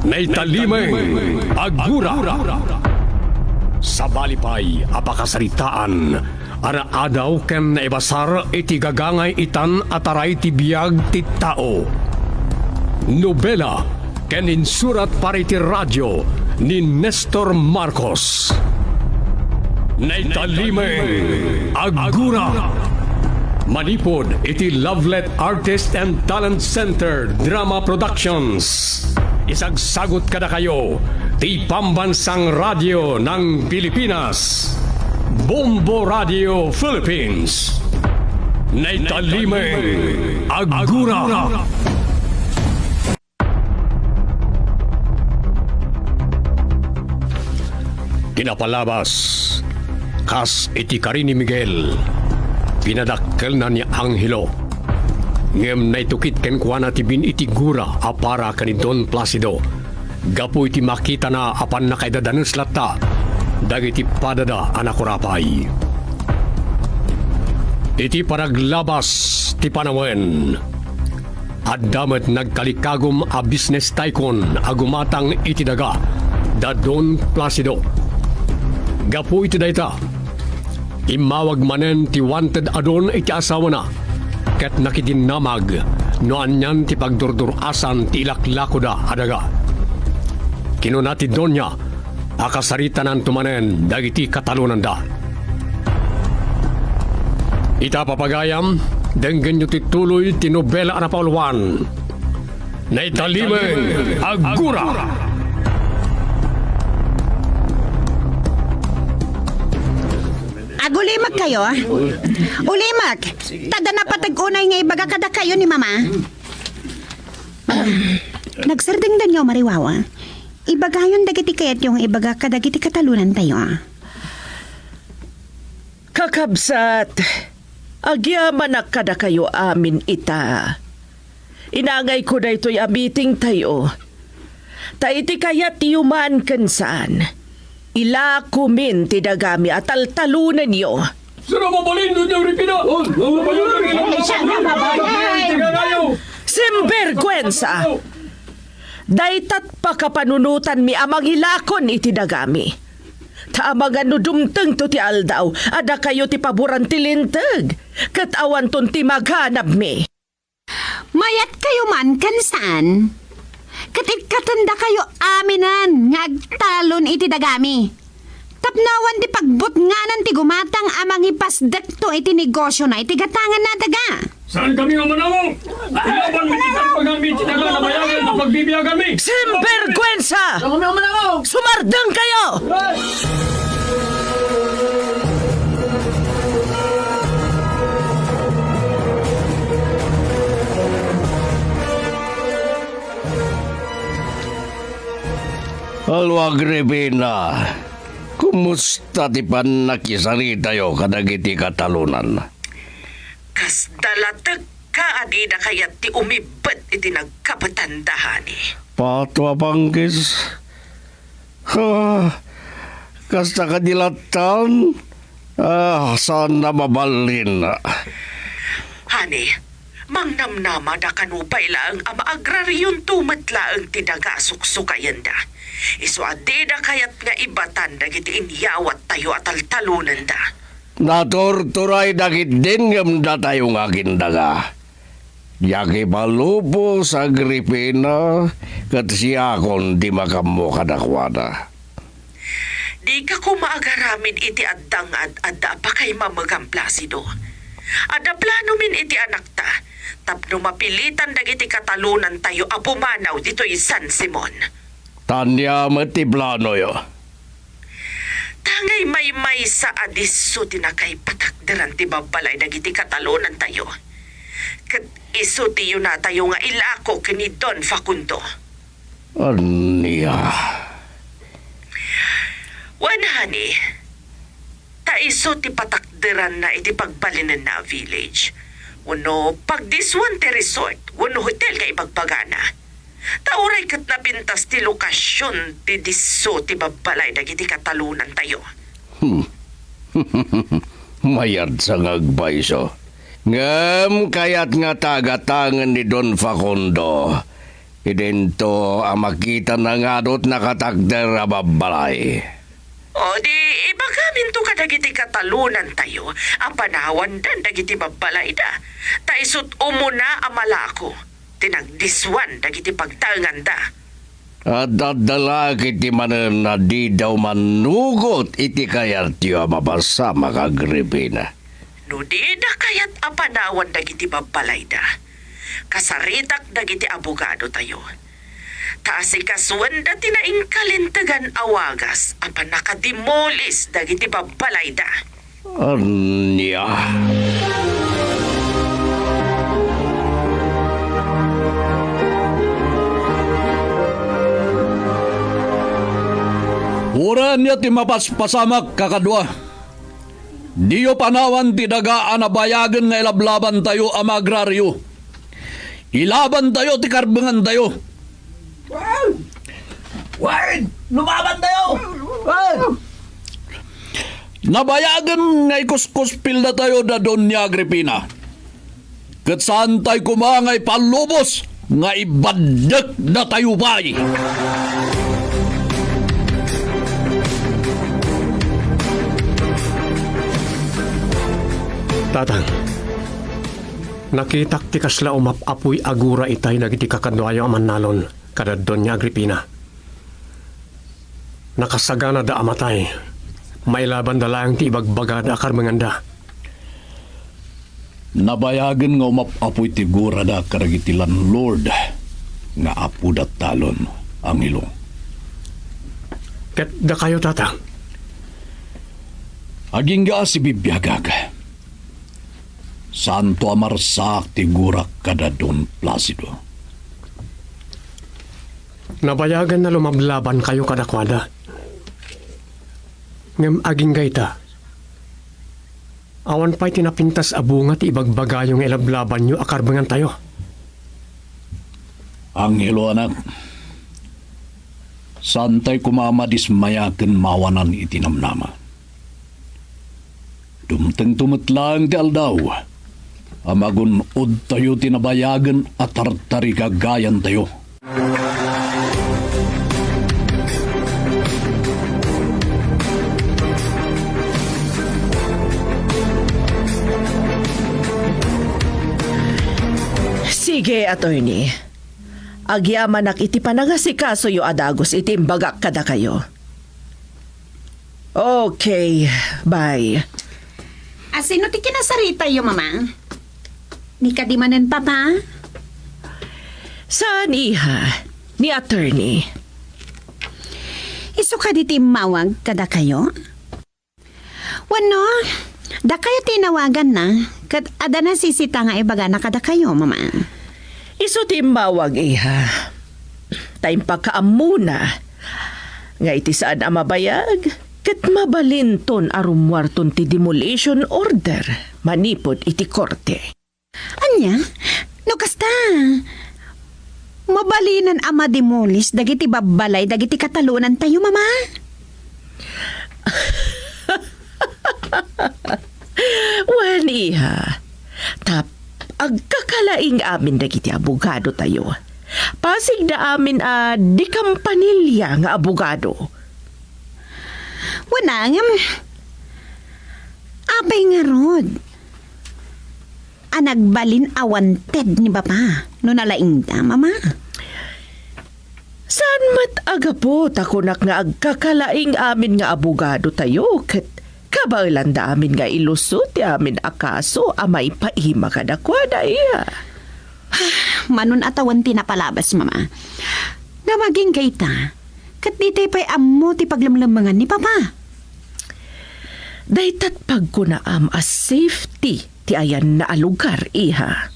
Naitalimeng a gura. Sabali pay a pakasaritaan a naadaw ken naibasar iti gagangay itan a taray ti biag ti tao. Nobela ken insurat para iti radio ni Nestor Marcos. Naitalimeng a gura. Manipud iti Lovelet Artist and Talent Center Drama Productions. Isagsagut kadakayo ti Pambansang Radyo ng Pilipinas, Bombo Radio Philippines. Naitalimeng a gura. Kinapalabas, kas iti kari ni Miguel, pinadakkelna ni Angelo. Ngem naitukit kenkuana ti bin iti gura a para ken ni Don Placido, gapu iti makitana a pannakaidadanes latta dagiti padada a nakurapay. Iti panaglabas ti panawen, adda met nagkalikagum a business tycoon a gumatang iti daga da Don Placido. Gapu iti dayta, immawag manen ti wanted a don iti asawana ket nakidinnamag no anian ti pagdurdur-asan ti ilaklakoda a daga. Kinuna ti donia a kasaritananto manen dagiti katalonanda. Ita, papagayam, denggenyo ti tuloy ti nobela a napauluan. Naitalimeng a gura. Agulimek kayo? Ulimek! Ta adda napateg unay nga ibaga kadakayo ni Mama. Nagsardengdanyo, Mariwawa. Ibagayon dagiti kayatyo nga ibaga kadagiti katalonantayo. Kakabsat, agyamanak kadakayo amin ita. Inangayko daytoy a meetingtayo. Ta iti kayatyo man ken saan, ilakomin ti dagami a taltalonenyo. Sino mabalin, Doña Agripina? Sinbergwensa! Daytat pakapanunotanmi a mangilakon iti dagami. Ta amangan no dumtengto ti aldaw a dakayo ti paboran ti linteg, ket awanton ti maganabmi. Mayatkayo man ken saan, ket ikkatendakayo aminen nga agtalon iti dagami. Tapno awan ti pagbutnganan ti gumatang a mangipasdekto iti negosiona iti gatangan a daga. Saan kami nga manawag? Ilaban mi ti pagpagami iti daga a nabayagen a pagbibiaganmi. Sinbergwensa! Saan kami nga manawag? Sumardeng kayo! Hello, Agripina. Kumusta ti pannakisaritayo kadagiti katalonan? Kasda latekka a dida kayat ti umibbet iti nagkapatanda, honey. Pato a panggis. Ah, kasta kadi lattan? Ah, saan na maballin. Honey, mangnamnamada kano pay laeng a maagrarionto met laeng ti daga a suksukayenda. Isu a dida kayat nga ibatan dagiti inyawattayo a taltalonenda. Naturturayda ketdin ngem datayo nga agindaga. Diak ipalubos, Agripina, ket siakon ti makaammo kadakuada. Dika koma agaramid iti adda nga ad-adda a pakaimamegam, Placido. Adda planomin iti anakta tapno mapilitan dagiti katalonantayo a pumanaw ditoy San Simon. Ania met ti planoyo? Tangay maymaysa a disso ti nakaipatakderan ti babbalay dagiti katalonantayo. Ket isu ti yunatayo nga ilako ken ni Don Facundo. Ania? Wen, honey, ta isu ti patakderanna iti pagbalinenna a village, wenno pagdisuen ti resort wenno hotel nga ibagbagana. Ta uray ket napintas ti lokasion ti disso ti babbalay dagiti katalonantayo. Hmm. Mayat sa nga agpayso. Ngem kayat nga tagatangen ni Don Facundo idinto a makitana nga adu ti nakatakder a babbalay. O di, ibagaminto kadagiti katalonantayo a panawandan dagiti babbalayda, ta isut' umuna a malako ti nagdisuen dagiti pagtaenganda. At adda la ketdi manen a dida umannugot iti kayatyo a mapasamak, Agripina. No dida kayat a panawan dagiti babbalayda, kasaritak dagiti abogadotayo. Ta asikasuenda ti naingkalintegan a wagas a pannakadimolis dagiti babbalayda. Ania? Uray ania ti mapaspasamak, kakadua. Diyo panawan ti daga a nabayagen nga ilablabantayo a maagrario. Ilabantayo ti karbengantayo. Wen! Lumabantayo! Wen! Nabayagen nga ikuskuspildatayo da Doña Agripina. Ket saantay koma nga ipallubos nga ibaddekdatayo pay. Tatang, nakitak ti kasla umap-apoy a gura itay dagiti kakaduayo a mannalon kada Doña Agripina. Nakasaganada a matay. Mailabanda laeng ti ibagbagada a karbenganda. Nabayagen nga umap-apoy ti gurada kadagiti landlord nga apoda talon, Angelo. Ket dakayo, Tata? Agingga a sibibiagak. Saanto a marsaak ti gurak kada Don Placido. Nabayagen a lumablabankayo kadakuada. Ngem agingga ita, awan pay ti napintas a bunga ti ibagbagayo nga ilablabanyo a karbengantayo. Angelo, anak, saantay koma a madismaya ken maawanan iti namnama. Dumtengto met laeng ti aldaw a magun-odtayo ti nabayagen a tartarigagayantayo. Sige, attorney. Agyamanak iti panangasikasoyo a dagus iti imbagak kadakayo. Okay, bye. A, sino ti kinasaritayo, Mama? Ni kadi manen, Papa? Saan, iha? Ni attorney. Isu kadi ti immawag kadakayo? Wenno, dakayo ti inawaganna, ket adda nasisita nga ibagana kadakayo, Mama. Isu ti immawag, iha. Ta impakaammona nga iti saan a mabayag, ket mabalinton a rummuarton ti demolition order manipud iti korte. Ania? No kasta, mabalinan a mademolish dagiti babbalay dagiti katalonantayo, Mama? Wen, iha. Ta agkakalaing amin dagiti abogadotayo. Pasigda amin a di kampanilya nga abogado. Wen, ngem apay ngarud a nagbalin a wanted ni Papa no nalaingda, Mama? Saan met a gapu ta kunak nga agkakalaing amin nga abogadotayo ket kabaelanda amin nga iluso ti amin a kaso a maipaima kadakuada, iha. Manon a tawen ti napalabas, Mama. Ngem agingga ita, ket ditay pay ammo ti paglemlemmengan ni Papa. Daytat pagkunaam a safety ti ayanna a lugar, iha.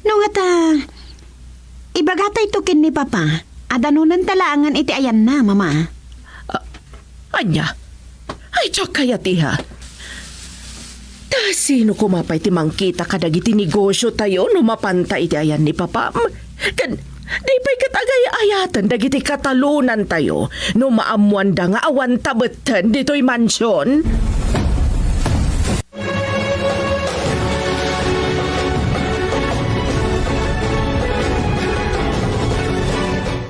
No ngata, ibagatayto ken ni Papa a danonanta laengen iti ayanna, Mama. A-, ania? Ay, diak kayat, iha. Ta sino koma pay ti mangkita kadagiti negosiotayo no mapanta iti ayan ni Papam? Ken di pay ket agay-ayaten dagiti katalonantayo no maammoanda nga awan tabetten ditoy mansion?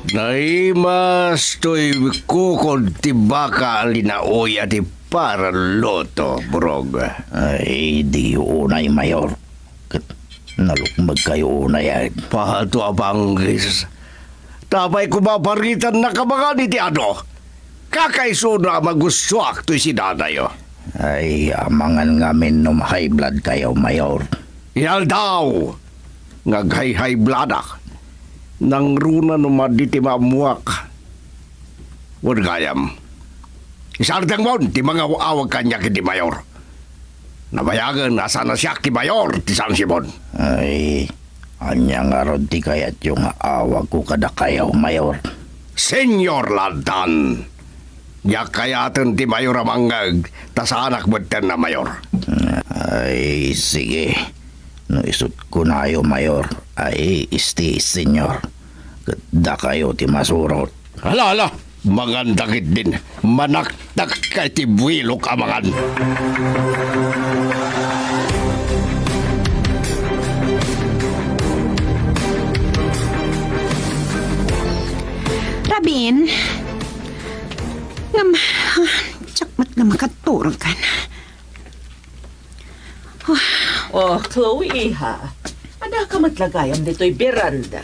Naimas toy kukod ti baka a linaoy a di para luto, Burog. Ay, diyo unay, Mayor. Ket nalukmegkayo unay, ay. Pato a panggis. Tapay koma paritan nakabangan iti ado. Kakaisuna a magustoak toy sidadayo. Ay, amangan ngamin no ma-high blood kayo, Mayor. Inaldaw nga aghay-haybladak. Nangruna no madi ti maammuak. Wen gayam, isardengmon ti mangaw-awag kaniak iti Mayor. Nabayagen a saan a siak ti Mayor ti San Simon. Ay, ania ngarud ti kayatyo nga awagko kadakayo, Mayor? Señor Ladan, Diak kayaten ti mayor a mangngeg, ta saanak metten a mayor. Ay, sige. No isut' kunayo, mayor, ay, isti, senyor. Ket dakayo ti masurot. Hala, hala! Manganda ketdin, manaktakka iti builok a mangan. Rabin, ngem, ah, diak met nga makaturog. Oh, Chloe, iha. Adda ka met la gayam ditoy beranda.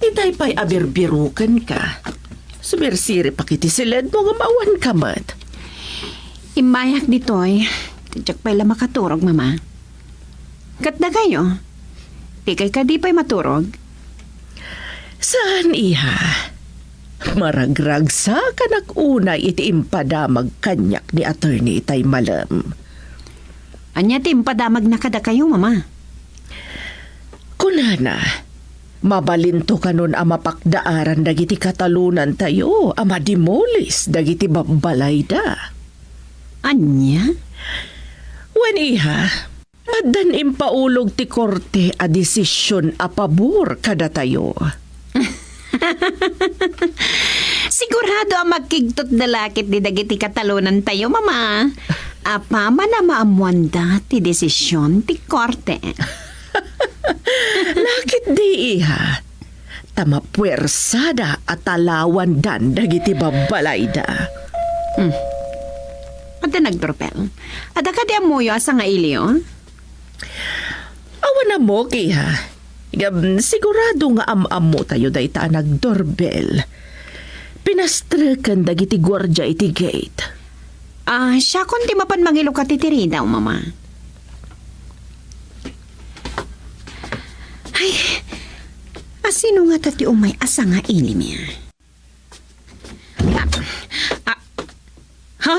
Itay pay a birbirukenka. Sumirsiripka iti siledmo ngem awan ka met. Immayak ditoy. Diak pay la makaturog, Mama. Ket dakayo? Dikay kadi pay maturog? Saan, iha. Maragragsakanak unay iti impadamag kaniak ni Attorney Itay Malem. Ania ti impadamagna kadakayo, Mama? Kunana, mabalinto kanon a mapakdaaran dagiti katalonantayo a madimulis dagiti babbalayda. Ania? Wen, iha, addan impaulog ti korte a desision a pabor kadatayo. Sigurado a makigtutda la ketdi dagiti katalonantayo, Mama. Apaman a maammoanda ti desision ti korte. Laketdi, iha. Ta mapuersada a talawandan dagiti babbalayda. Hmm. Adda nagturbel. Adda kadi ammoyo a sangailio? Awan ammok, iha. Ngem sigurado nga am-ammotayo dayta a nagdurbel. Pinastreken dagiti guardia iti gate. Ah, siakon ti mapan mangilukat iti ridaw, Mama. Ay, a sino ngata ti umay a sangailimi? Ah, ah, ha?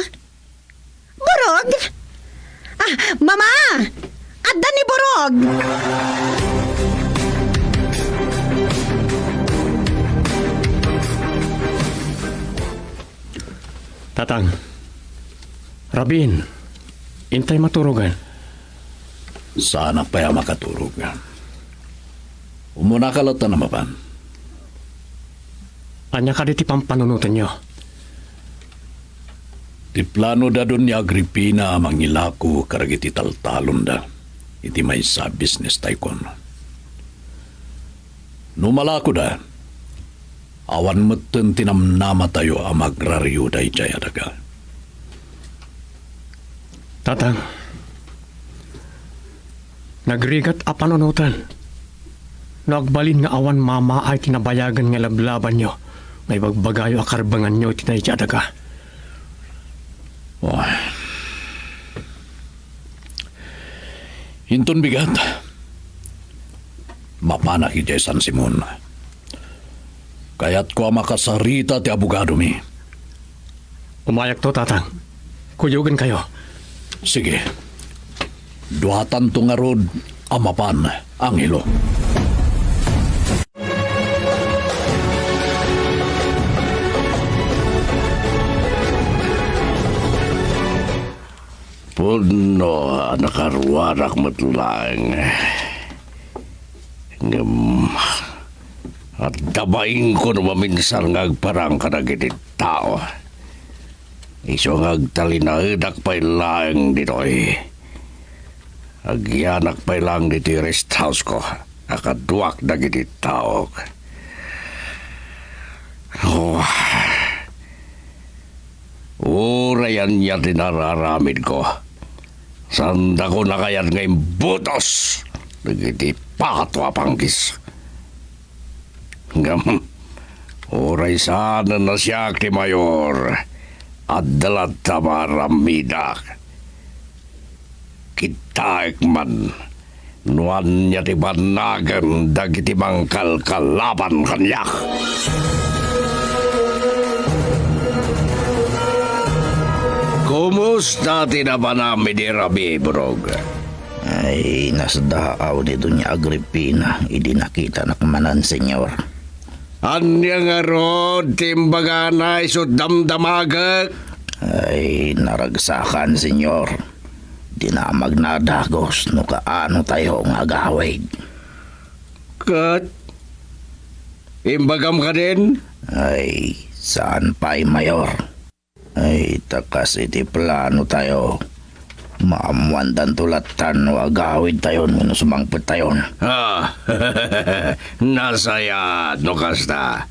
Borog? Ah, Mama! Adda ni Borog! Tatang, Rabin, intay maturogan. Saanak pay a makaturog. Umunaka latta a mapan. Ania kadi ti pampanunotenyo? Ti plano da Doña Agripina a mangilako kadagiti taltalonda iti maysa a business tycoon. No malakoda, awan metten ti namnamatayo a magrario daydiay a daga. Tatang, nagrigat a panunoten. No agbalin nga awan mamaay ti nabayagen nga lablabanyo nga ibagbagayo a karbenganyo iti daydiay a daga. Oh. Inton bigat, mapanak idiay San Simon. Kayatko a makasarita ti abogadomi. Umayakto, Tatang. Kuyogenkayo. Sige. Duatanto ngarud a mapan, Angelo. Pudno a nakaruarak met laeng. Ngem adda bainko no maminsan nga agparang kadagiti tao. Isu nga agtalinaedak pay laeng ditoy. Agyanak pay laeng ditoy rest house ko a kaduak dagiti taok. Oh. Uray ania ti nararamidko, saandako nakayat nga imbutos dagiti pato a panggis. Ngem, uray saanen a siak ti mayor, adda latta maaramidak. Kitaek man no ania ti bannagen dagiti mangkalkalaban kaniak. Kumusta ti napanam idi rabii, Borog? Ay, nasdaaw ni Doña Agripina idi nakitanak manen, Señor. Ania ngarud ti imbagana isu damdamagek? Ay, naragsakan, Senyor. Dinamagna a dagus no kaano tayo nga agawid. Ket imbagam kadin? Ay, saan pay, Mayor. Ay, ta kas iti plano tayo, maammoandanto lattan no agawid tayon wenno sumangpet tayon. Ah, nasayaat no kasta.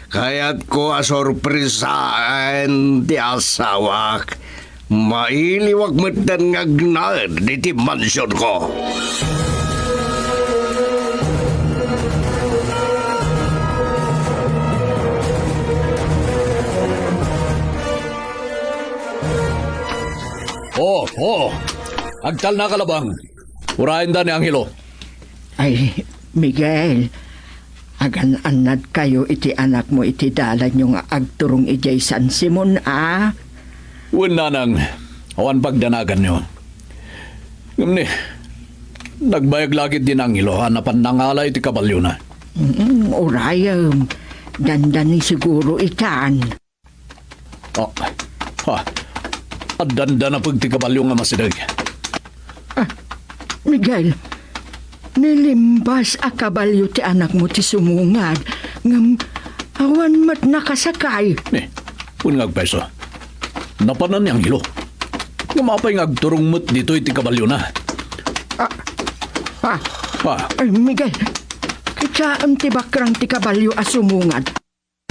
Kayatko a sorpresaen ti asawak. Mailiwak metten nga agnaed iti mansionko. Oh, oh. Agtalna, Kalabang. Urayenda ni Angelo. Ay, Miguel, agan-annadkayo iti anakmo iti dalanyo nga agturong idiay San Simon, a? Wen, nanang, awan pagdanaganyo. Ngem ni, nagbayag la ketdi ni Angelo a napan nangala iti kabalyona. Mm, urayem. Dandani siguro itan. Ah, ha. Addan da napeg ti kabalyo nga masideg. Ah, Miguel, nilimbas a kabalyo ti anakmo ti sumungad, ngem awan met nakasakay. Ni, wen nga agpayso. Napanan ni Angelo. Ngem apay nga agturong met ditoy ti kabalyona? Ah, ah. Ha? Ay, Miguel, kitaem ti bakrang ti kabalyo a sumungad.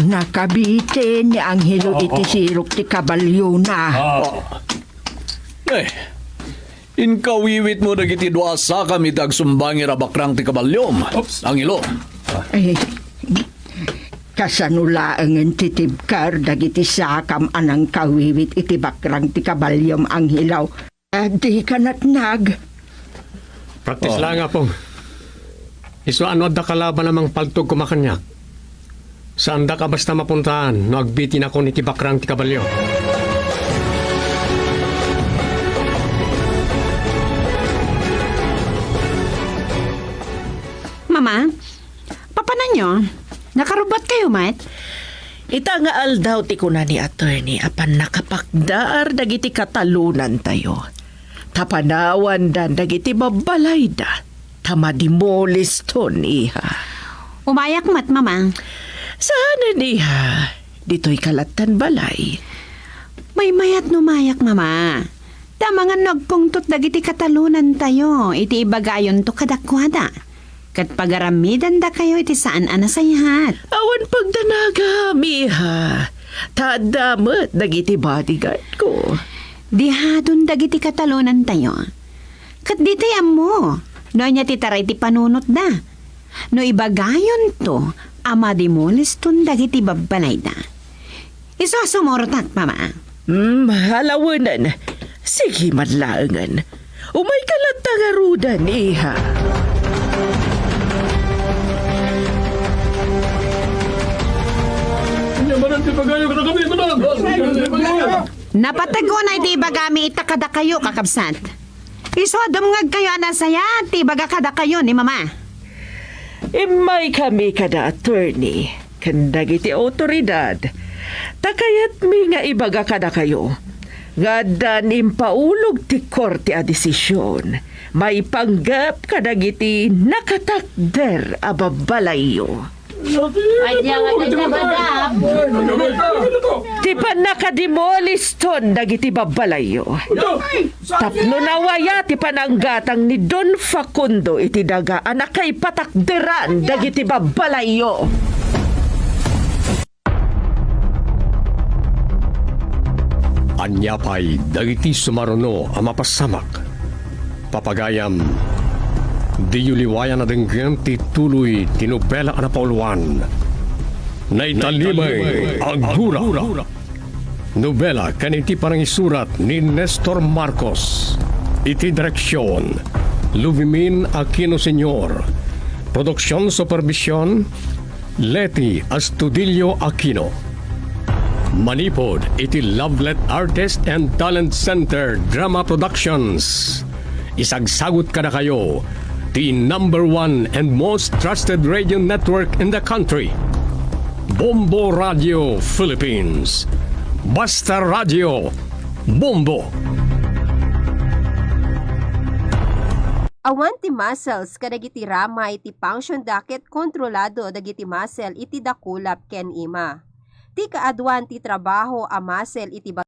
Nakabitin ni Angelo iti sirok ti kabalyona. Ah. Eh, inkawiwitmo dagiti dua a sakam iti agsumbangi a bakrang ti kabalyom, Angelo. Ay, kasano laengen ti tibker dagiti sakam a nangkawiwit iti bakrang ti kabalyom, Angelo? Ah, dika natnag. Praktis Oh. laeng, Apong. Isu a no adda kalaban a mangpaltog koma kaniak, saandak a basta mapuntaan no agbitinakon iti bakrang ti kabalyo. Mama, papananyo? Nakarubbatkayo met? Ita nga aldaw ti kuna ni Attorney a pannakapakdar dagiti katalonantayo. Ta panawandan dagiti babbalayda, ta madimoliston, iha. Umayak met, Mama. Saanen, iha. Ditoy kalattan balay. Maymayat no umayak, Mama. Ta amangan no agpungtot dagiti katalonantayo iti ibagayonto kadakuada. Ket pagaramidandakayo iti saan a nasayaat. Awan pagdanagam, iha. Ta adda met dagiti bodyguard ko. Dihadon dagiti katalonantayo. Ket ditay ammo no ania ti taray ti panunotda. No ibagayonto a madimoliston dagiti babbalayda. Isu a sumurotak, Mama. Hmm, alawenen. Sige man laengen. Umayka latta ngaruden, iha. Napateg unay ti ibagami ita kadakayo, kakabsat. Isu a dumngegkayo a nasayaat ti ibaga kadakayo ni Mama. Immaykami kada attorney ken dagiti awtoridad, ta kayatmi nga ibaga kadakayo nga addan impaulog ti korte a desisyon maipanggep kadagiti nakatakder a babbalayyo. Anya nga nagkabadam? Ti pannakadimoliston dagiti babbalayyo. Tapno nawaya ti pananggatang ni Don Facundo iti daga a nakaipatakderan dagiti babbalayyo. Ania pay dagiti sumaruno a mapasamak? Papagayam, diyo liwayan a denggem ti tuloy ti nobela a napauluan. Naitalima a gura. Nobela ken iti panangisurat ni Nestor Marcos. Iti direksion, Luvimin Aquino Senior. Produksion supervision, Leti Astudillo Aquino. Manipud iti Lovelet Artist and Talent Center Drama Productions. Isagsagut kadakayo ti number one and most trusted radio network in the country. Bombo Radio Philippines. Basta Radio, Bombo. Awan ti muscles kadagiti ramay ti function da ket kontrolado dagiti muscle iti dakulap ken ima. Ti kaaduan ti trabaho a muscle iti